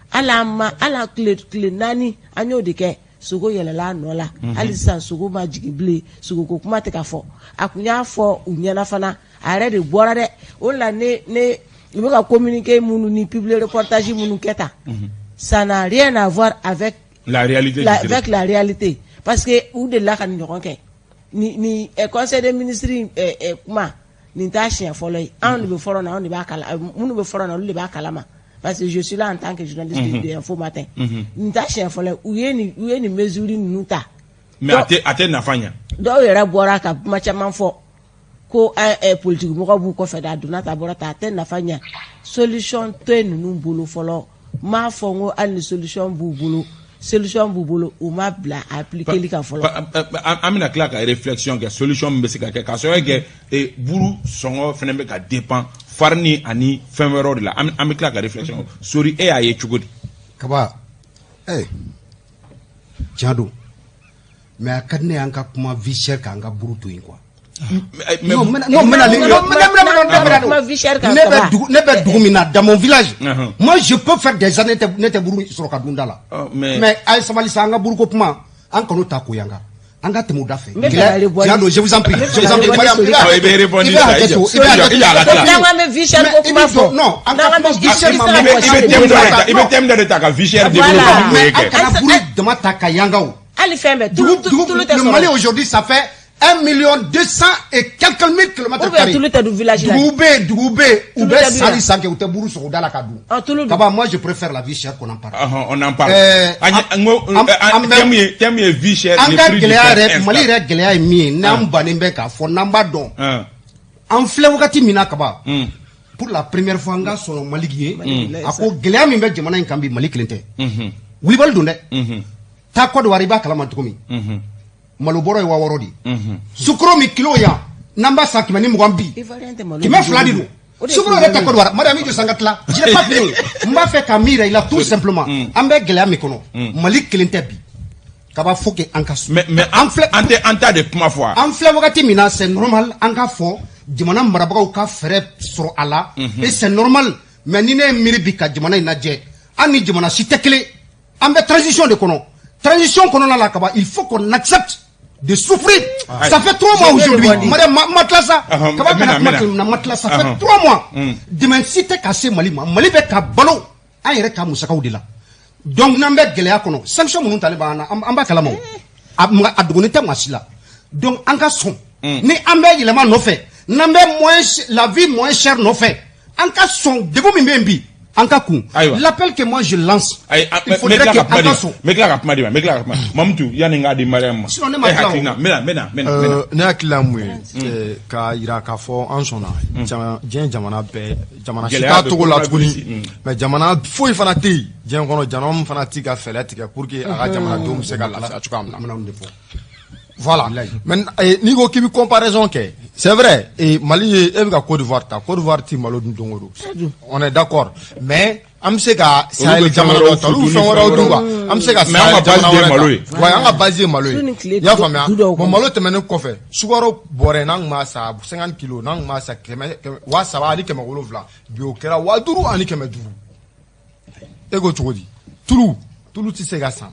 Hali an ma hali tile 4, an y'o de kɛ. Sogo yɛlɛla a nɔ la. Hali sisan sogo ma jigin bilen, sogoko kuma tɛ ka fɔ. A kun y'a fɔ u ɲɛna fana, a yɛrɛ de bɔra dɛ. O de la ne u bɛ ka communiqué minnu ni publier reportage minnu kɛ tan, ça n'a rien à voir avec la réalité. Avec la réalité, parce que u delila ka nin ɲɔgɔn kɛ. Ni conseil des ministres kuma nin t'a siɲɛ fɔlɔ ye. Anw de bɛ fɔlɔ na, anw de b'a kala, minnu bɛ fɔlɔ na, olu de b'a kalama, parce que je suis là en tant que journaliste de Info Matin. Nin t'a siɲɛ fɔlɔ ye u ye nin mesure ninnu ta. Mais a tɛ nafa ɲɛ. Dɔw yɛrɛ bɔra ka kuma caman fɔ ko politique mɔgɔw b'u kɔfɛ da, a donna ta, a bɔra ta, a tɛ nafa ɲɛ. Solution tɛ ninnu bolo fɔlɔ. N m'a fɔ n ko hali ni solution b'u bolo, solution b'u bolo, u ma bila a appliquer kan fɔlɔ. An bɛna tila ka réflexion kɛ, solution min bɛ se ka kɛ k'a sababu kɛ buru sɔngɔ fana bɛ ka dépend farine ani fɛn wɛrɛw de la. An bɛ tila ka réflexion kɛ. Sori, e y'a ye cogo di? Kaba, tiɲɛ don, mais a ka di ne ye an ka kuma vie chère kan, an ka buru to yen quoi. Mais non, n bɛna non, n bɛna non, n bɛna n bɛna Kuma vie chère kan, ne bɛ Kaba. dugu, ne bɛ dugu min na, dans mon village, moi je peux faire des années, ne tɛ buru sɔrɔ ka dun da la. Oh, mais mais a ye sabali sa, an ka buruko kuma, an kan'o ta ko yanga, an ka tɛmɛ o da fɛ. N bɛ fɛ ka rebondir. Tiɲɛ don, je vous en prie, N bɛ fɛ je vous en ka prie. rebondir. Mariam, Sori. i bɛ Ah, i bɛ rebondir i bɛ sa, hakɛ i jɔ. to, i bɛ hakɛ to. I jɔ, a ka tila. N'an k'an bɛ vie chère ko Mais i kuma bɛ jɔ, fɔ. non, an ka N'an k'an kuma bɛ vie chère ma, i i bɛ bɛ se ka i bɛ thème dɔ de ta, i bɛ Non. thème dɔ de ta ka vie chère Voilà. développer, o Mais ye an kɛ. kana buru dama ta ka yanga o. Hali fɛn bɛɛ, Dugu, tulu dugu, tulu tɛ le Mali sɔrɔ. aujourd'hui, ça fait 1 million 200 et quelques mille kilomètres Ou bien carrés. tulu tɛ dun village la. Dugu bɛ yen, dugu bɛ yen, u Tulu bɛ tɛ dun san ni yan. san kɛ, u tɛ buru sɔrɔ u da la ka dun. Ah, tulu dun. Kaba, moi je préfère la vie chère qu'on en parle. Ɔhɔn, on en parle. An ye n ko thème ye vie chère, An le ka prix du gɛlɛya pain yɛrɛ, Mali instable. yɛrɛ gɛlɛya ye min ye, n'an bannen bɛ k'a fɔ, n'an b'a dɔn, an filɛ wagati min na, Kaba, pour la première fois, an ka sɔrɔ Maliki ye, a ko gɛlɛya min bɛ jamana in kan bi, Mali kelen tɛ. Wulibali don dɛ. Taa Côte d'Ivoire, i b'a kalama cogo min. Malo bɔrɔ ye 6000 de ye. Sukaro min kilo yan, n'an b'a san 120 bi, Ivoirien tɛ malo 200 de don. O de ye Sukaro yɛrɛ tɛ problème. Côte d'Ivoire. Mariam, i jɔ san ka tila. Je n'ai pas fini. N b'a fɛ ka min yira i la tout simplement, an bɛ gɛlɛya min kɔnɔ, Mali kelen tɛ bi. Kaba, faut que an ka Mais an filɛ an tɛ an ta de kuma fɔ wa? An filɛ wagati min na, c'est normal an ka fɔ jamana marabagaw ka fɛɛrɛ sɔrɔ a la, et c'est normal. Mais ni ne ye miiri bi ka jamana in lajɛ, an ni jamana si tɛ kelen. An bɛ transition de kɔnɔ. Transition kɔnɔna la, Kaba, il faut qu'on accepte de souffrir. Ça fait 3 mois Je vais aujourd'hui. rebondir. Mariam, ma tila sa. Kaba, n bɛna, kana n kuma bɛna. kelen na, ma tila. Ça fait 3 mois, dɛmɛ si tɛ ka se Mali ma. Mali bɛ ka balo an yɛrɛ ka musakaw de la. Donc n'an bɛ gɛlɛya kɔnɔ, sanction minnu talen b'an na, an b'a kalama o. A dogolen tɛ maa si la. Donc an ka sɔn ni an bɛ yɛlɛma nɔfɛ, n'an bɛ moins la vie moins chère nɔfɛ, an ka sɔn degun min bɛ yen bi, an ka kun. Ayiwa. L'appel que moi je lance, Ayi, il n bɛ faudrait tila que ka kuma an di ka ma. sɔn. N bɛ tila ka kuma di ma, n bɛ tila ka kuma. Mamutu, yanni n k'a di Mariam ma. Sinon, ne ma E tila o. hakilina, n bɛna, n bɛna, n bɛna, n bɛna. Ne hakili la mun ye, k'a yira k'a fɔ an sɔnna diɲɛ jamana bɛɛ, jamana si Gɛlɛya t'a bɛ togo la coronavirus, tuguni, mais jamana foyi fana tɛ yen diɲɛ kɔnɔ, jamana min fana t'i ka fɛɛrɛ tigɛ pour que a ka jamanadenw bɛ se ka lafiya cogoya min na. An bɛna nin de fɔ. Voilà. Mais n'i ko k'i bɛ comparaison kɛ, c'est vrai, Mali ye, e bɛ ka Côte d'Ivoire ta, Côte d'Ivoire ti malo dun don o don. On est d'accord. Mais an bɛ se ka Sahel bɛ fɛn jamana wɛrɛw dɔ ta, olu bɛ futu fɛn ni wɛrɛw fɛn dun quoi. wɛrɛw. An bɛ se ka Mais an ka Sahel jamana base de ye wɛrɛ malo ta. ye. Ouais, an ka base ye malo Su ye. ni tile I y'a faamuya? du dɔw Bon, kɔnɔ. malo tɛmɛnen kɔfɛ, sukaro bɔrɛ n'an tun b'a san 50 kilos, n'an tun b'a san kɛmɛ kɛmɛ 3700, bi o kɛra 5500. E ko cogo di? Tulu tɛ se ka san.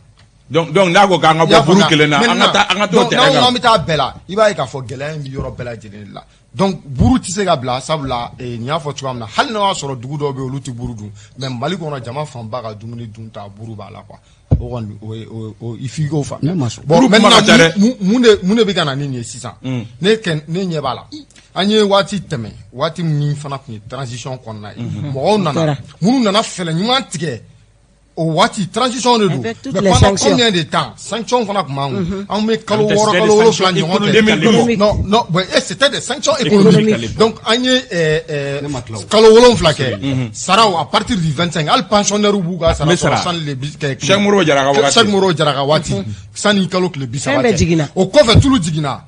Donc n'a ko k'an ka I y'a bɔ buru faamuya? kelen na, an ka taa, an ka t'o Donc, terrain n'an ko kan. k'an bɛ taa bɛɛ la, i b'a ye k'a fɔ gɛlɛya in bɛ yɔrɔ bɛɛ lajɛlen de la. Donc buru tɛ se ka bila, sabula nin y'a fɔ cogoya min na, hali n'a y'a sɔrɔ dugu dɔw bɛ yen, olu tɛ buru dun, mais Mali kɔnɔ, jama fanba ka dumuni dun ta, buru b'a la quoi. O kɔni, o ye o il faut i k'o faamuya. Ne ma sɔn. Bon, Buru kuma ka ca dɛ. maintenant, mun de bɛ ka na ni nin ye sisan? Ne ɲɛ b'a la, an ye waati tɛmɛ, waati min fana tun ye transition kɔnɔna ye, mɔgɔw nana, Kɛra. minnu nana fɛɛrɛ ɲuman tigɛ o waati, transition de don. Avec toutes Mais les pendant sanctions. combien de temps sanction fana tun b'an kun? An bɛ kalo An tɛ 6, c'était kalo des 7 sanctions ɲɔgɔn kɛ. économiques. Non, non, bon, et c'était des sanctions Économiques économiques. à l'époque. Donc an ye Ne ma tila o. kalo 7 kɛ, saraw à partir du 25, hali pensionnaire b'u ka sara N bɛ sɔrɔ sara. sani le bi kɛ. Cheikh Modibo Jara ka wagati. Cheikh Modibo Jara ka waati, sani kalo tile 30 Fɛn bɛɛ cɛ. jiginna. O kɔfɛ, tulu jiginna,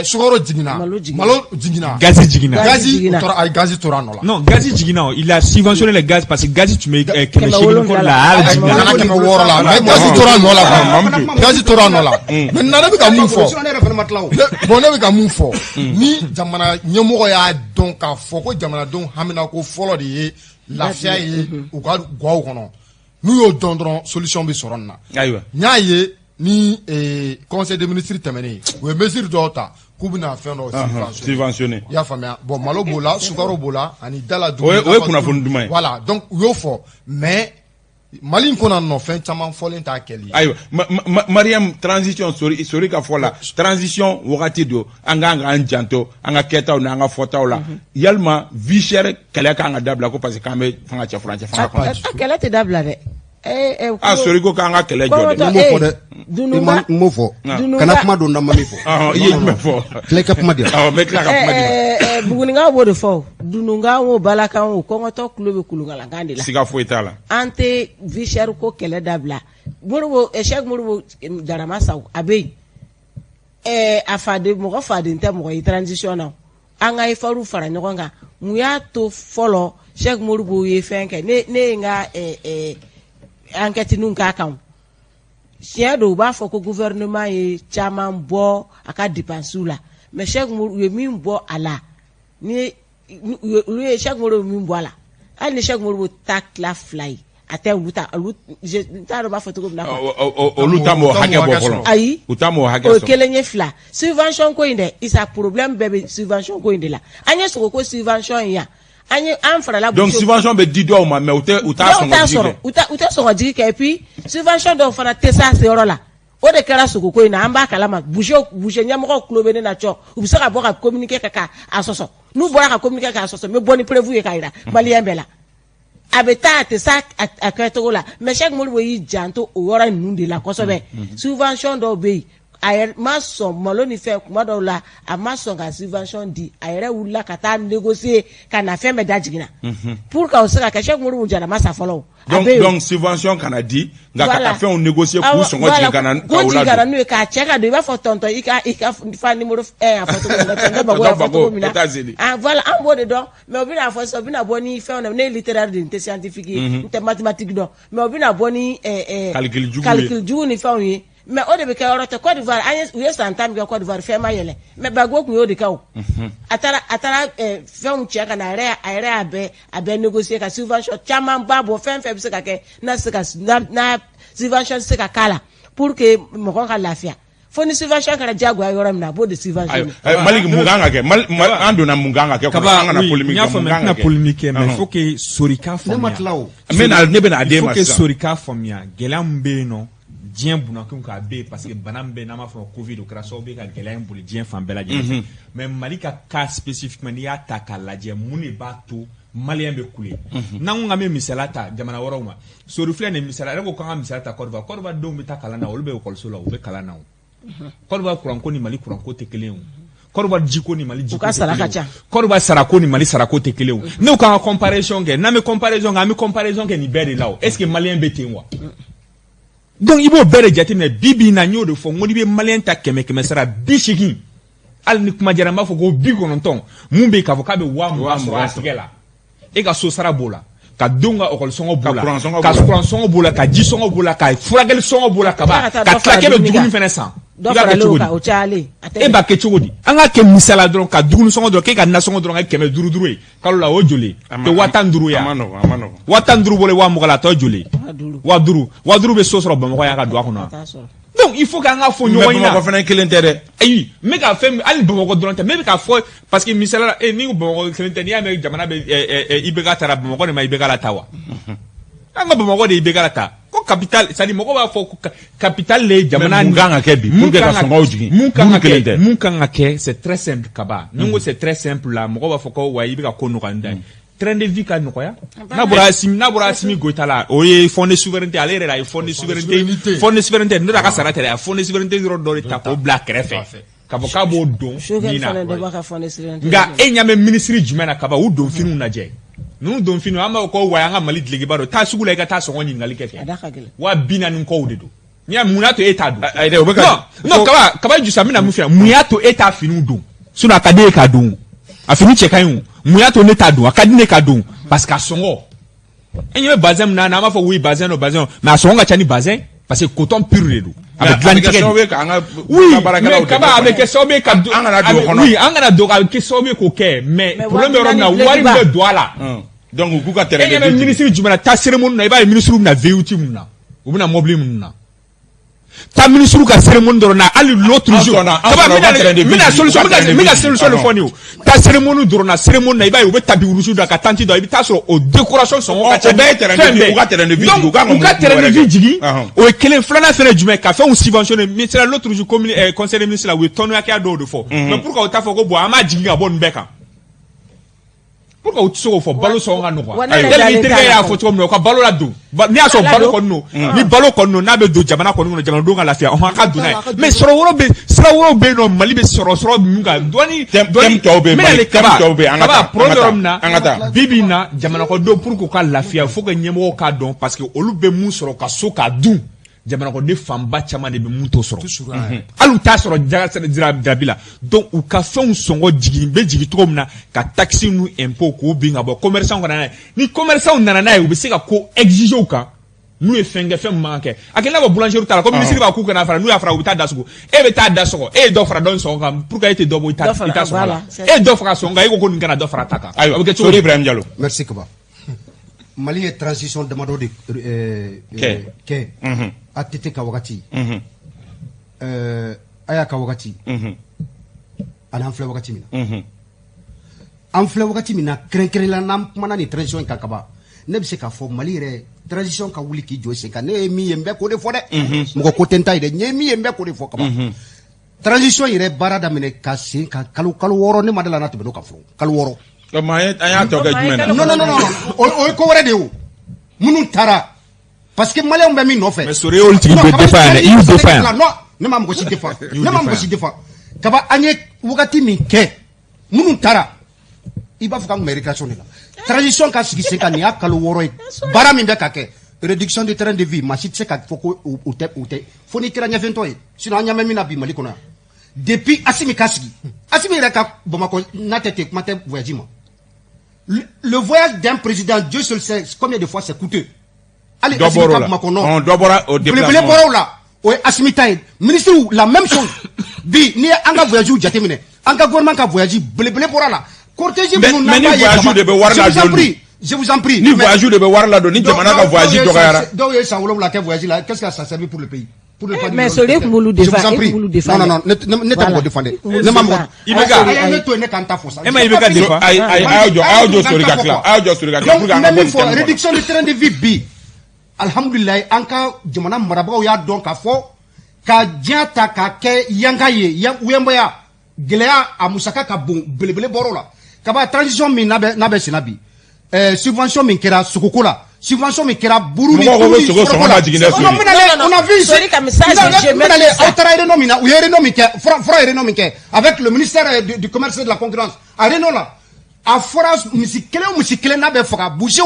sukaro jiginna, Malo jiginna. Malo jiginna, Gazi jiginna. Gazi gazi jiginna. tora, ayi, gazi tora a nɔ la. Non, gazi jiginna o. Il a subventionné le gaz parce que gazi tun bɛ kɛmɛ 700 seegin kɔ la, a A jiginna. nana 600 la, mais gazi tora a nɔ la quoi. Mamutu. Gazi tora a nɔ la. Maintenant, ne bɛ ka mun fɔ? Sinon, ne yɛrɛ fana ma tila o. Bon, ne bɛ ka mun fɔ? Ni jamana ɲɛmɔgɔ y'a dɔn k'a fɔ ko jamanadenw haminako fɔlɔ de ye lafiya ye u ka gaw kɔnɔ, n'u y'o dɔn dɔrɔn, solution bɛ sɔrɔ nin na. Ayiwa. N y'a ye. Ni conseil des ministres tɛmɛnen, u ye mesure dɔw ta k'u bɛna fɛn dɔw subventionner. I y'a faamuya? Bon, malo b'o la, sukaro b'o la, ani da la. O ye kunnafoni duman ye. Voilà, donc u y'o fɔ, mais Mali in kɔnɔ nɔ, fɛn caman fɔlen t'a kɛli ye. Ayiwa, Mariam, transition, sori sori ka fɔ la, transition wagati don, an kan k'an janto an ka kɛtaw n'an ka fɔtaw la. Yalima vie chère kɛlɛ kan ka dabila ko parce que k'an bɛ fanga cɛ furancɛ fanga kɔnɔ? A kɛlɛ tɛ dabila dɛ. A sori ko k'an ka kɛlɛ jɔ dɛ. N m'o fɔ dɛ, n m'o fɔ. Kana kuma don n da, ma min fɔ. I ye jumɛn fɔ? Tila i ka kuma di yan. Awɔ, n bɛ tila ka kuma di ma. Bugunikaw b'o de fɔ o, dununkan o, balakan o, kɔngɔtɔ tulo bɛ kulukalankan de la. Siga foyi t'a la. An tɛ vie chère ko kɛlɛ dabila. Modibo, Cheikh Modibo Darama sa, a bɛ yen, a faden, mɔgɔ faden tɛ mɔgɔ ye transition na. An ka efforts fara ɲɔgɔn kan. Mun y'a to fɔlɔ Cheikh Modibo ye fɛn kɛ? Ne ye n ka enquête ninw k'a kan. Tiɲɛ don, u b'a fɔ ko gouvernement ye caman bɔ a ka dépenses la, mais Cheikh Modibo, u ye min bɔ a la, ni olu ye Cheikh Modibo min bɔ a la, hali ni Cheikh Modibo ta tila fila ye, a tɛ olu ta. Olu, n t'a dɔn n b'a fɔ cogo min na. Olu ta m'o hakɛ bɔ fɔlɔ. Ayi. U ta m'o hakɛ O sɔrɔ. kelen ye fila. Subvention ko in dɛ, Isa, problème bɛɛ bɛ subvention ko in de la. An ye sogo ko subvention in yan, an ye an farala. Donc subvention bɛ di dɔw ma, mais u tɛ, u t'a dɔw t'a sɔngɔ jigi sɔrɔ kɛ. U tɛ sɔngɔ jigi kɛ. Et puis subvention dɔw fana tɛ s'a seyɔrɔ la. O de kɛra sogoko in na, an b'a kalama. Boucher ɲɛmɔgɔw tulo bɛ ne na cɔ, u bɛ se ka bɔ ka communiqué kɛ k'a sɔsɔ. N'u bɔra ka communiqué k'a sɔsɔ, n bɛ bɔ ni preuve ye k'a jira maliyɛn bɛɛ la. A bɛ taa, a tɛ s'a a kɛcogo la. Mais Cheikh Modibo y'i janto o yɔrɔ ninnu de la kosɛbɛ. Subvention dɔw bɛ yen, a yɛrɛ ma sɔn malo ni fɛn kuma dɔw la, a ma sɔn ka subvention di. A yɛrɛ wulila ka taa négocier ka na fɛn bɛɛ da jiginna pour que o se ka kɛ. Cheikh Modibo Jara ma sa fɔlɔ o. A Donc bɛ yen o. Donc subvention kana di, nka ka taa fɛnw négocier k'u sɔngɔ jigin ka na k'u ka u jigin ka na ladon. N'u ye k'a cɛ ka don, i b'a fɔ tonton, i ka fa numéro 1 a fɔ cogo min na, tonton Bago y'a fɔ cogo min na. États-Unis. Ah voilà, an b'o de dɔn. Mais u bɛna fɔ sisan, u bɛna bɔ ni fɛnw na. Ne ye littéraire de ye, n tɛ scientifique ye, n tɛ mathématique dɔn, mais u bɛna bɔ ni Calcul jugu ye. Calcul jugu ni fɛnw ye. Mais o de bɛ kɛ yɔrɔ tɛ. Côte d'Ivoire, an ye, u ye san 10 min kɛ Côte d'Ivoire, fɛn ma yɛlɛ. Mais Gbagbo tun y'o de kɛ o. A taara fɛnw cɛ ka na, a yɛrɛ y'a bɛɛ négocier ka subvention caman ba bɔ. Fɛn fɛn bɛ se ka kɛ n'a se ka n'a subvention tɛ se ka k'a la pour que mɔgɔ ka lafiya, fo ni subvention kɛra diyagoya yɔrɔ min na, a b'o de subventionner. Ayiwa, Malik, mun kan ka kɛ? An donna mun kan ka kɛ kɔnɔ, an kana oui, polémique n y'a kɛ, mun faamuya, kan n ka tɛna kɛ? polémique kɛ, mais il faut que Sori k'a Ne ma faamuya. tila o. N bɛna, ne bɛna a Il den faut ma que sisan. Sori k'a faamuya, gɛlɛya min bɛ yen nɔ, diɲɛ bunakun kan, a bɛ yen parce que bana min bɛ yen n'an b'a fɔ ma Covid, o kɛra sababu ye ka gɛlɛya in boli diɲɛ fan bɛɛ lajɛlen fɛ. Mais Mali ka cas spécifiquement, n'i y'a ta k'a lajɛ, mun de b'a to maliyɛn bɛ kule? N'an ko k'an bɛ misaliya ta jamana wɛrɛw ma, Sori filɛ nin ye, misaliya yɛrɛ ko k'an ka misaliya ta Côte d'Ivoire. Côte d'Ivoire denw bɛ taa kalan na, olu bɛ ekɔliso la, u bɛ kalan na o. Côte d'Ivoire kuranko ni Mali kuranko tɛ kelen ye o. Côte d'Ivoire jiko ni Mali jiko U ka tɛ sara kelen ka ye o. ca. Côte d'Ivoire sarako ni Mali sarako tɛ kelen ye o. N'o k'an ka comparaison kɛ, n'an bɛ comparaison kɛ, an bɛ comparaison kɛ nin bɛɛ de la o. Est ce que maliyɛn bɛ ten wa? Donc i b'o bɛɛ de jateminɛ. Bi bi in na, n y'o de fɔ, n ko n'i bɛ maliyɛn ta kɛmɛ kɛmɛ sara 80, hali ni kuma diyara, n b'a fɔ ko 90, mun bɛ yen k'a fɔ k'a bɛ 20,000 sɔrɔ a tigɛ la, e ka so sara b'o la, ka denw ka ekɔli sɔngɔ b'o la, Ka courant sɔngɔ ka b'o la. courant sɔngɔ b'o la, ka ji sɔngɔ b'o la, ka furakɛli sɔngɔ b'o la, ka ban Ka taa ka dɔ tila fara k'e bɛ dumuni dumuni kan. fɛnɛ san, Dɔ i b'a kɛ faralen cogo o di? kan, o cayalen a tɛ E b'a kɛ cogo di? An k'a kɛ misala dɔrɔn, ka dumuni sɔngɔ dɔrɔn k'e ka nasɔngɔ dɔrɔn kɛ 500 5 ye kalo la, o ye joli ye? Tɛ 15 000 ye A wa? ma nɔgɔn, a ma nɔgɔn. 15 000 bɔlen 20,000 la, a tɔ ye joli ye? 5,000. 5,000, 5,000 bɛ so sɔrɔ Bamakɔ yan ka don a kɔnɔ wa? T'a sɔrɔ. Donc il faut k'an ka fɔ Mais ɲɔgɔn ɲɛna. Bamakɔ fana kelen tɛ dɛ. Ayi, n bɛ ka fɛn min, hali Bamakɔ dɔrɔn tɛ, n bɛ k'a fɔ parce que misali la, n'i ko Bamakɔ kelen tɛ, n'i y'a mɛn jamana bɛ ɛ ɛ IBK taara, Bamakɔ de ma IBK la ta wa? An ka Bamakɔ de ye IBK la ta ko capital, c'est à dire mɔgɔw b'a fɔ ko capital de ye jamana. Mais mun kan ka kɛ bi pour que ka sɔngɔw jigin? Mun kan ka Minnu kelen kɛ tɛ. Mun kan ka kɛ, c'est très simple kaba. Ni n ko c'est très simple la, mɔgɔw b'a fɔ ko wa i bɛ ka ko nɔgɔya nin da ye. Train de vie ka nɔgɔya. N'a bɔra Assimi Goïta la, o ye fonds de souveraineté, ale yɛrɛ la, a ye fonds de souveraineté, fonds de souveraineté n'o tɛ a ka sara tɛ dɛ, a ye fonds de souveraineté yɔrɔ dɔ de ta k'o bila a kɛrɛfɛ k'a fɔ k'a b'o don Choguel nin na. fana dɔ b'a ka fonds de souveraineté. Nka e ɲɛ bɛ minisiri jumɛn na kaba u don finiw lajɛ, ninnu don finiw, an b'a fɔ ko wa an ka Mali dulokiba don, taa sugu la i ka taa sɔngɔ ɲininkali kɛ A kɛ da ka gɛlɛn. 40 000 kɔw de don. N'i y'a mun y'a to e t'a don? Ayi dɛ, o bɛ ka Non non, kaba kaba jusa, n bɛna mun f'i ɲɛna, mun y'a to e t'a finiw don? Sinon a ka di e k'a don o. A fini cɛ ka ɲi o. Mun y'a to ne t'a don? A ka di ne ka don parce que a sɔngɔ, e ɲɛ bɛ bazin min na, an b'a fɔ oui bazin don, bazin don, mais a sɔngɔ ka ca ni bazin parce que coton pur de don, a bɛ dilan ni A bɛ kɛ tɛgɛ sababu de. ye k'an ka Oui, baarakɛlaw mais kaba, a bɛ kɛ sababu ye ka An kana don o kɔnɔ. Oui, an kana don, a bɛ kɛ sababu ye k'o kɛ, mais Mais problème bɛ yɔrɔ min na, 40 000 wari min bɛ don a la. Donc u k'u ka E terrain ɲɛ de bɛ vie. Minisiri jumɛn na? Taa cérémonie na, i b'a ye minisiriw bɛna V8 mun na, u bɛna mobili mun na. Taa ministre ka cérémonie dɔrɔn na, hali l'autre jour. Kaba, n bɛna solution, n bɛna solution de fɔ nin ye. Taa cérémonie dɔrɔn na, cérémonie na, i b'a ye u bɛ tapis rouge da ka tente da, i bɛ taa sɔrɔ o décoration sɔngɔ ka ca. O bɛɛ ye terrain de vie, u ka terrain de vie jigin, u kan ka u ka terrain de vie jigin. Ɔhɔn. O ye kelen. Filanan fɛnɛ jumɛn? Ka fɛnw subventionné. Misali, l'autre jour, commune conseil des ministres la, u ye tɔnɔ hakɛya dɔw de fɔ. Mais pourquoi u t'a fɔ ko bon, an b'a jigin ka bɔ nin bɛɛ kan? Pourquoi u tɛ se k'o fɔ? Balo sɔngɔ ka nɔgɔn. Wa ne yɛrɛ Yali i dalen terikɛ t'a la y'a fɔlɔ. fɔ cogo min na, u ka balo ladon. N'i y'a sɔrɔ balo kɔni don, ni balo kɔni don, n'a bɛ don jamana kɔni kɔnɔ, jamanadenw ka lafiya, ɔhɔn, a ka don n'a ye. Mais sɔrɔ wɛrɛw bɛ, sira wɛrɛw bɛ yen nɔ, Mali bɛ sɔrɔ min kan dɔɔni. Thème tɔw bɛ yen, N bɛna Mali, le thème Kaba, tɔw bɛ yen, an ka Kaba, taa, an problème ka yɔrɔ taa, min na, an ka taa. bi bi in na, jamanakɔnɔdenw, pour que u ka lafiya, faut que ɲɛmɔgɔw k'a dɔn, parce que olu bɛ mun sɔrɔ ka so k'a dun, jamanakɔnɔden fanba caman de bɛ mun t'o sɔrɔ, hali u t'a sɔrɔ jaga jarabi la. Donc u ka fɛnw sɔngɔ jigin bɛ jigin cogo min na, ka taxe n'u impôt k'o bin ka bɔ, commerçant ka na n'a ye. Ni commerçant nana n'a ye, u bɛ se ka ko exiger u kan n'u ye fɛn kɛ, fɛn min man kan kɛ. A kɛ n'a fɔ boulangerie ta la, ko ministre b'a k'u kana fara, n'u y'a fara, u bɛ taa da sugu. E bɛ taa da sɔgɔ, e ye dɔ fara dɔ in sɔngɔ kan, pour que e tɛ dɔ bɔ i ta Dɔ fara, i ta sɔngɔ la. Voilà. E ye dɔ fara sɔngɔ kan, e ko ko nin kana dɔ fara ta kan. A Ayiwa, bɛ kɛ cogo Sori di? Ibrahim Diallo. Merci Kaba. Mali ye transition damadɔ de Kɛ. Kɛ. ATT ka wagati. Aya ka wagati. Ani an filɛ wagati min na. An filɛ wagati min na, kɛrɛnkɛrɛnnenya la, n'an kumana nin transition in kan kaban, ne bɛ se k'a fɔ Mali yɛrɛ transition ka wuli k'i jɔ sen kan. Ne ye min ye, n bɛ k'o de fɔ dɛ. Mɔgɔ ko tɛ n ta ye dɛ. N ye min ye, n bɛ k'o de fɔ kaban. Transition yɛrɛ baara daminɛ ka sen kan kalo 6, ne ma dala n'a tɛmɛn'o kan fɔlɔ, kalo 6. Ɔ, an y'a tɔ kɛ jumɛn na? Non, non, non, non, o ye ko wɛrɛ de ye. O minnu taara, parce que maliyɛnw bɛ min nɔfɛ. Mais Sori, y'olu tigi Non, bɛɛ Kaba, défend yan dɛ, i y'u défend yan. Non, ne ma mɔgɔ si défend, ne ma mɔgɔ si défend Kaba. An ye wagati min kɛ, minnu taara, i b'a fɔ k'an tun bɛ récréation de la. Transition ka sigi sen kan, nin y'a kalo 6 ye, baara min bɛ ka kɛ, réduction de train de vie, maa si tɛ se ka fɔ ko o tɛ fo n'i kɛra ɲɛfɛntɔ ye. Sinon an ɲɛ bɛ min na bi Mali kɔnɔ yan, depuis Asimi ka sigi, Asimi yɛrɛ ka Bamakɔ n'a tɛ ten, kuma tɛ voyage ma. Le voyage d'un président, Dieu seul sait combien de fois c'est coûteux. Hali Dɔ Asimi bɔr'o ka la. Bamakɔ nɔ. Ɔn, dɔ bɔra o Belebele déplacement. bɔra o la, o ye Asimi ta ye. Ministre, la même chose. Bi n'i ye an ka voyage jateminɛ, an ka gouvernement ka voyage, belebele bɔra la. Cortège minnu Mais n'an ni b'a ye voyage kaba, de bɛ wari je vous en ladon. prie, je vous en prie. Ni Mais voyage de bɛ wari ladon, ni jamana ka voyage dɔgɔyara. Dɔw ye san 7 kɛ voyage la, qu'est-ce que ça a servi pour le pays? Pour ne pas dire Mais le Sori, secteur. kun b'olu Je vous défend, en e prie. kun b'olu défend Non, non, non, ne tɛ Voilà. mɔgɔ défend dɛ. I kun b'olu Ne ma mɔgɔ. défend. I bɛ A ye ne to yen, ne ka n ta fɔ sa. E ma IBK défend. Ayi, ayi, a y'aw jɔ, a y'aw jɔ Sori ka tila, a y'aw jɔ Sori ka tila pour Donc que an n ka bɛ bɔ min nin fɔ, thème kɔnɔ. réduction de train de vie bi, alhamdulilayi, an ka jamana marabagaw y'a dɔn k'a fɔ ka diɲɛ ta k'a kɛ yanka ye, wɛnbaya gɛlɛya, a musaka ka bon, belebele bɔr'o la kaba. Transition min n'a bɛ senna bi, subvention min kɛra sogoko la, subvention min kɛra buru ni Mɔgɔw ko ko tulu ni sogo sɔrɔko sɔngɔ la. ma jigin dɛ, Sori. Non, n bɛna aller, Non, non, on a vu Sori, comme ça, Non, je n bɛna aller, maîtrise ça. aw taara réunion min na, u ye réunion min kɛ, fura ye réunion min kɛ avec le ministère du commerce et de la concurrence, a réunion la, a fɔra misi kelen o misi kelen n'a bɛ faga, boucher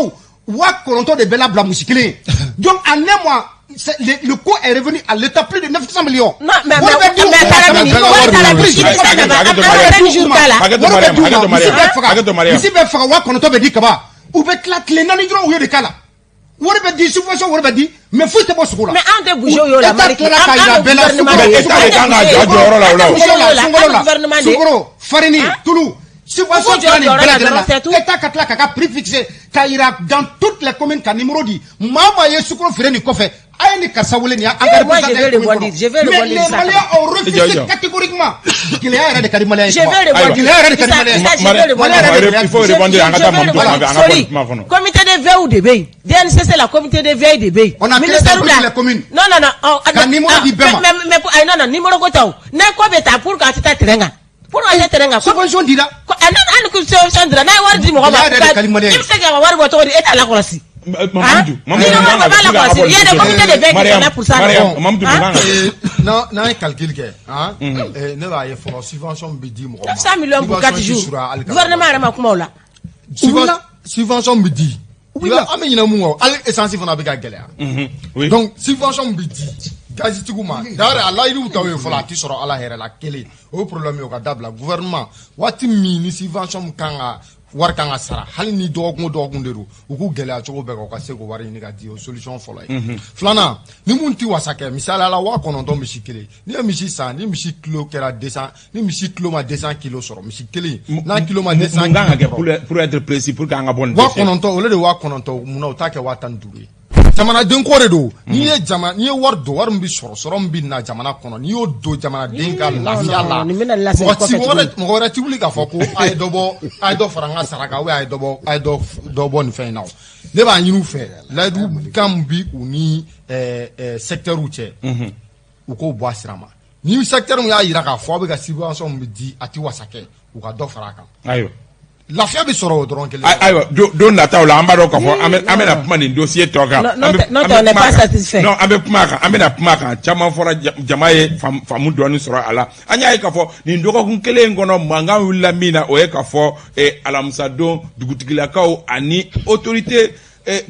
9000 de bɛ labila misi kelen ye. Donc en un mois, le coût est revenu à l'État plus de 900 millions. Non, mais Wari bɛ di u mais ma, taara ka min na wari taara min prix. i bɛ se ka Hakɛ to, na hakɛ to, an yɛrɛ ni jour t'a la. Hakɛ to, Wari bɛ Mariam, d'u hakɛ ma, to, misi Mariam, bɛ faga, hakɛ to, Mariam. misi bɛ faga, 9000 bɛ di kaba, u bɛ tila tile 4 dɔrɔn, u ye de k'a la. Wari bɛ di, subvention wari bɛ di, mais foyi tɛ bɔ sogo la. Mais anw tɛ bouger y'o la, État Maliki. tilala k'a yira An bɛɛ la, gouvernement sukaro, de. État de kan k'a jɔ a jɔyɔrɔ la o la o. An sunkalo la, an sunkalo la, gouvernement de. sukaro, farini, Hein? tulu, subvention U k'u jɔ kɛra nin jɔyɔrɔ bɛɛ la lajɛlen dɔrɔn, c'est tout. la. État ka tila k'a ka prix fixé k'a yira dans toutes les communes, ka numéro di maa o maa ye sukaro feere nin kɔfɛ, a ye ni karisa wele, nin y'an ka Eh, moi, je vais représentant ye commune rebondir, kɔnɔ. je vais Mais rebondir les ça. Maliens ont refusé Jɔ, jɔ. catégoriquement. Gɛlɛya yɛrɛ de ka di Malien ye. Je vais rebondir. Gɛlɛya yɛrɛ de ka di Isa, Malien ye. Isa, je vais rebondir. Malien yɛrɛ de Il faut rebondir, an ka taa Je vais Mamutu fan fɛ, an ka bɔ nin Sori, kuma kɔnɔ. comité de veille de bɛ yen. DNCC la, comité de veille de bɛ yen. On a créé Ministère dans la. toutes les communes. Non, non, non. Oh, Ka numéro di bɛɛ ma. Mais ayi, non, non, numéro ko tɛ o. Ne ko bɛ taa pour que a tɛ taa terrain kan. Pour que a tɛ terrain kan. Subvention dira. Ko non, hali ko subvention dira, n'a ye wari di mɔgɔ ma. Gɛlɛya yɛrɛ de ka di Malien ye. I bɛ se k'a ka wari bɔ cogo di? E t'a lakɔlɔsi. Mamutu, Ni wari bɔ b'a lakɔlɔsi. Il y a des comités de veille qui sont là pour ça. Mariam, non? Mamutu, Hein? mun kan ka kɛ? N'an ye calcul kɛ, han, ne b'a ye fɔlɔ, subvention min bɛ di mɔgɔ ma, 900 millions pour 4 subvention ti jours. surunya hali ka Gouvernement yɛrɛ ma kuma o la. Subvention bɛ di, i b'a an bɛ ɲinɛ mun kɔ, hali essence fana bɛ ka gɛlɛya. Donc subvention min bɛ di gazitigiw ma, d'ailleurs a layiduw taw ye fɔlɔ, a ti sɔrɔ ala hɛrɛ la. Kelen o ye problème ye, o ka dabila. Gouvernement, waati min ni subvention min kan ka wari kan ka sara, hali ni dɔgɔkun o dɔgɔkun de don, u k'u gɛlɛya cogo bɛɛ kan, u ka se k'o wari ɲini ka di. O solution fɔlɔ ye. Filanan, ni mun ti wasa kɛ, misaliya la, 9000 misi kelen, n'i ye misi san, ni misi kilo kɛra 200, ni misi kilo ma 200 kilo sɔrɔ, misi kelen n'a kilo ma 200 Mun kan ka kɛ kilo sɔrɔ, pour être précis, pour que an ka bɔ nin waa dossier? kɔnɔntɔn, o de 9000, munna u t'a kɛ 15 000 ye? Jamanaden ko de don. N'i ye jama, n'i ye wari don, wari min bɛ sɔrɔ, sɔrɔ min bɛ na jamana kɔnɔ, n'i y'o don jamanaden ka lafiya la, nin bɛna lasegin mɔgɔ ti kɔfɛ mɔgɔ wɛrɛ tuguni. Mɔgɔ wɛrɛ ti wuli k'a fɔ ko a ye dɔ bɔ, a ye dɔ fara n ka sara kan, ou bien a ye dɔ bɔ, a ye dɔ bɔ nin fɛn in na. O ne b'a ɲini u fɛ, layidu kan min bi u ni secteur cɛ, u k'o bɔ a sira ma. Ni secteur min y'a jira k'a fɔ aw bɛ ka subvention min di, a ti wasa kɛ, u ka dɔ fara a kan. Lafiya bɛ sɔrɔ o dɔrɔn kelen. Ayiwa, don nataw la, an b'a dɔn k'a fɔ an bɛna kuma nin dossier tɔ kan. Non, An bɛ- non, an bɛ on n'est kuma pas kan. satisfait. Non, an bɛ kuma a kan, an bɛna kuma a kan. Caman fɔra, jama ye faamu dɔɔni sɔrɔ a la. An y'a ye k'a fɔ nin dɔgɔkun kelen in kɔnɔ, mankan wulila min na, o ye k'a fɔ alamisadon, dugutigilakaw ani autorité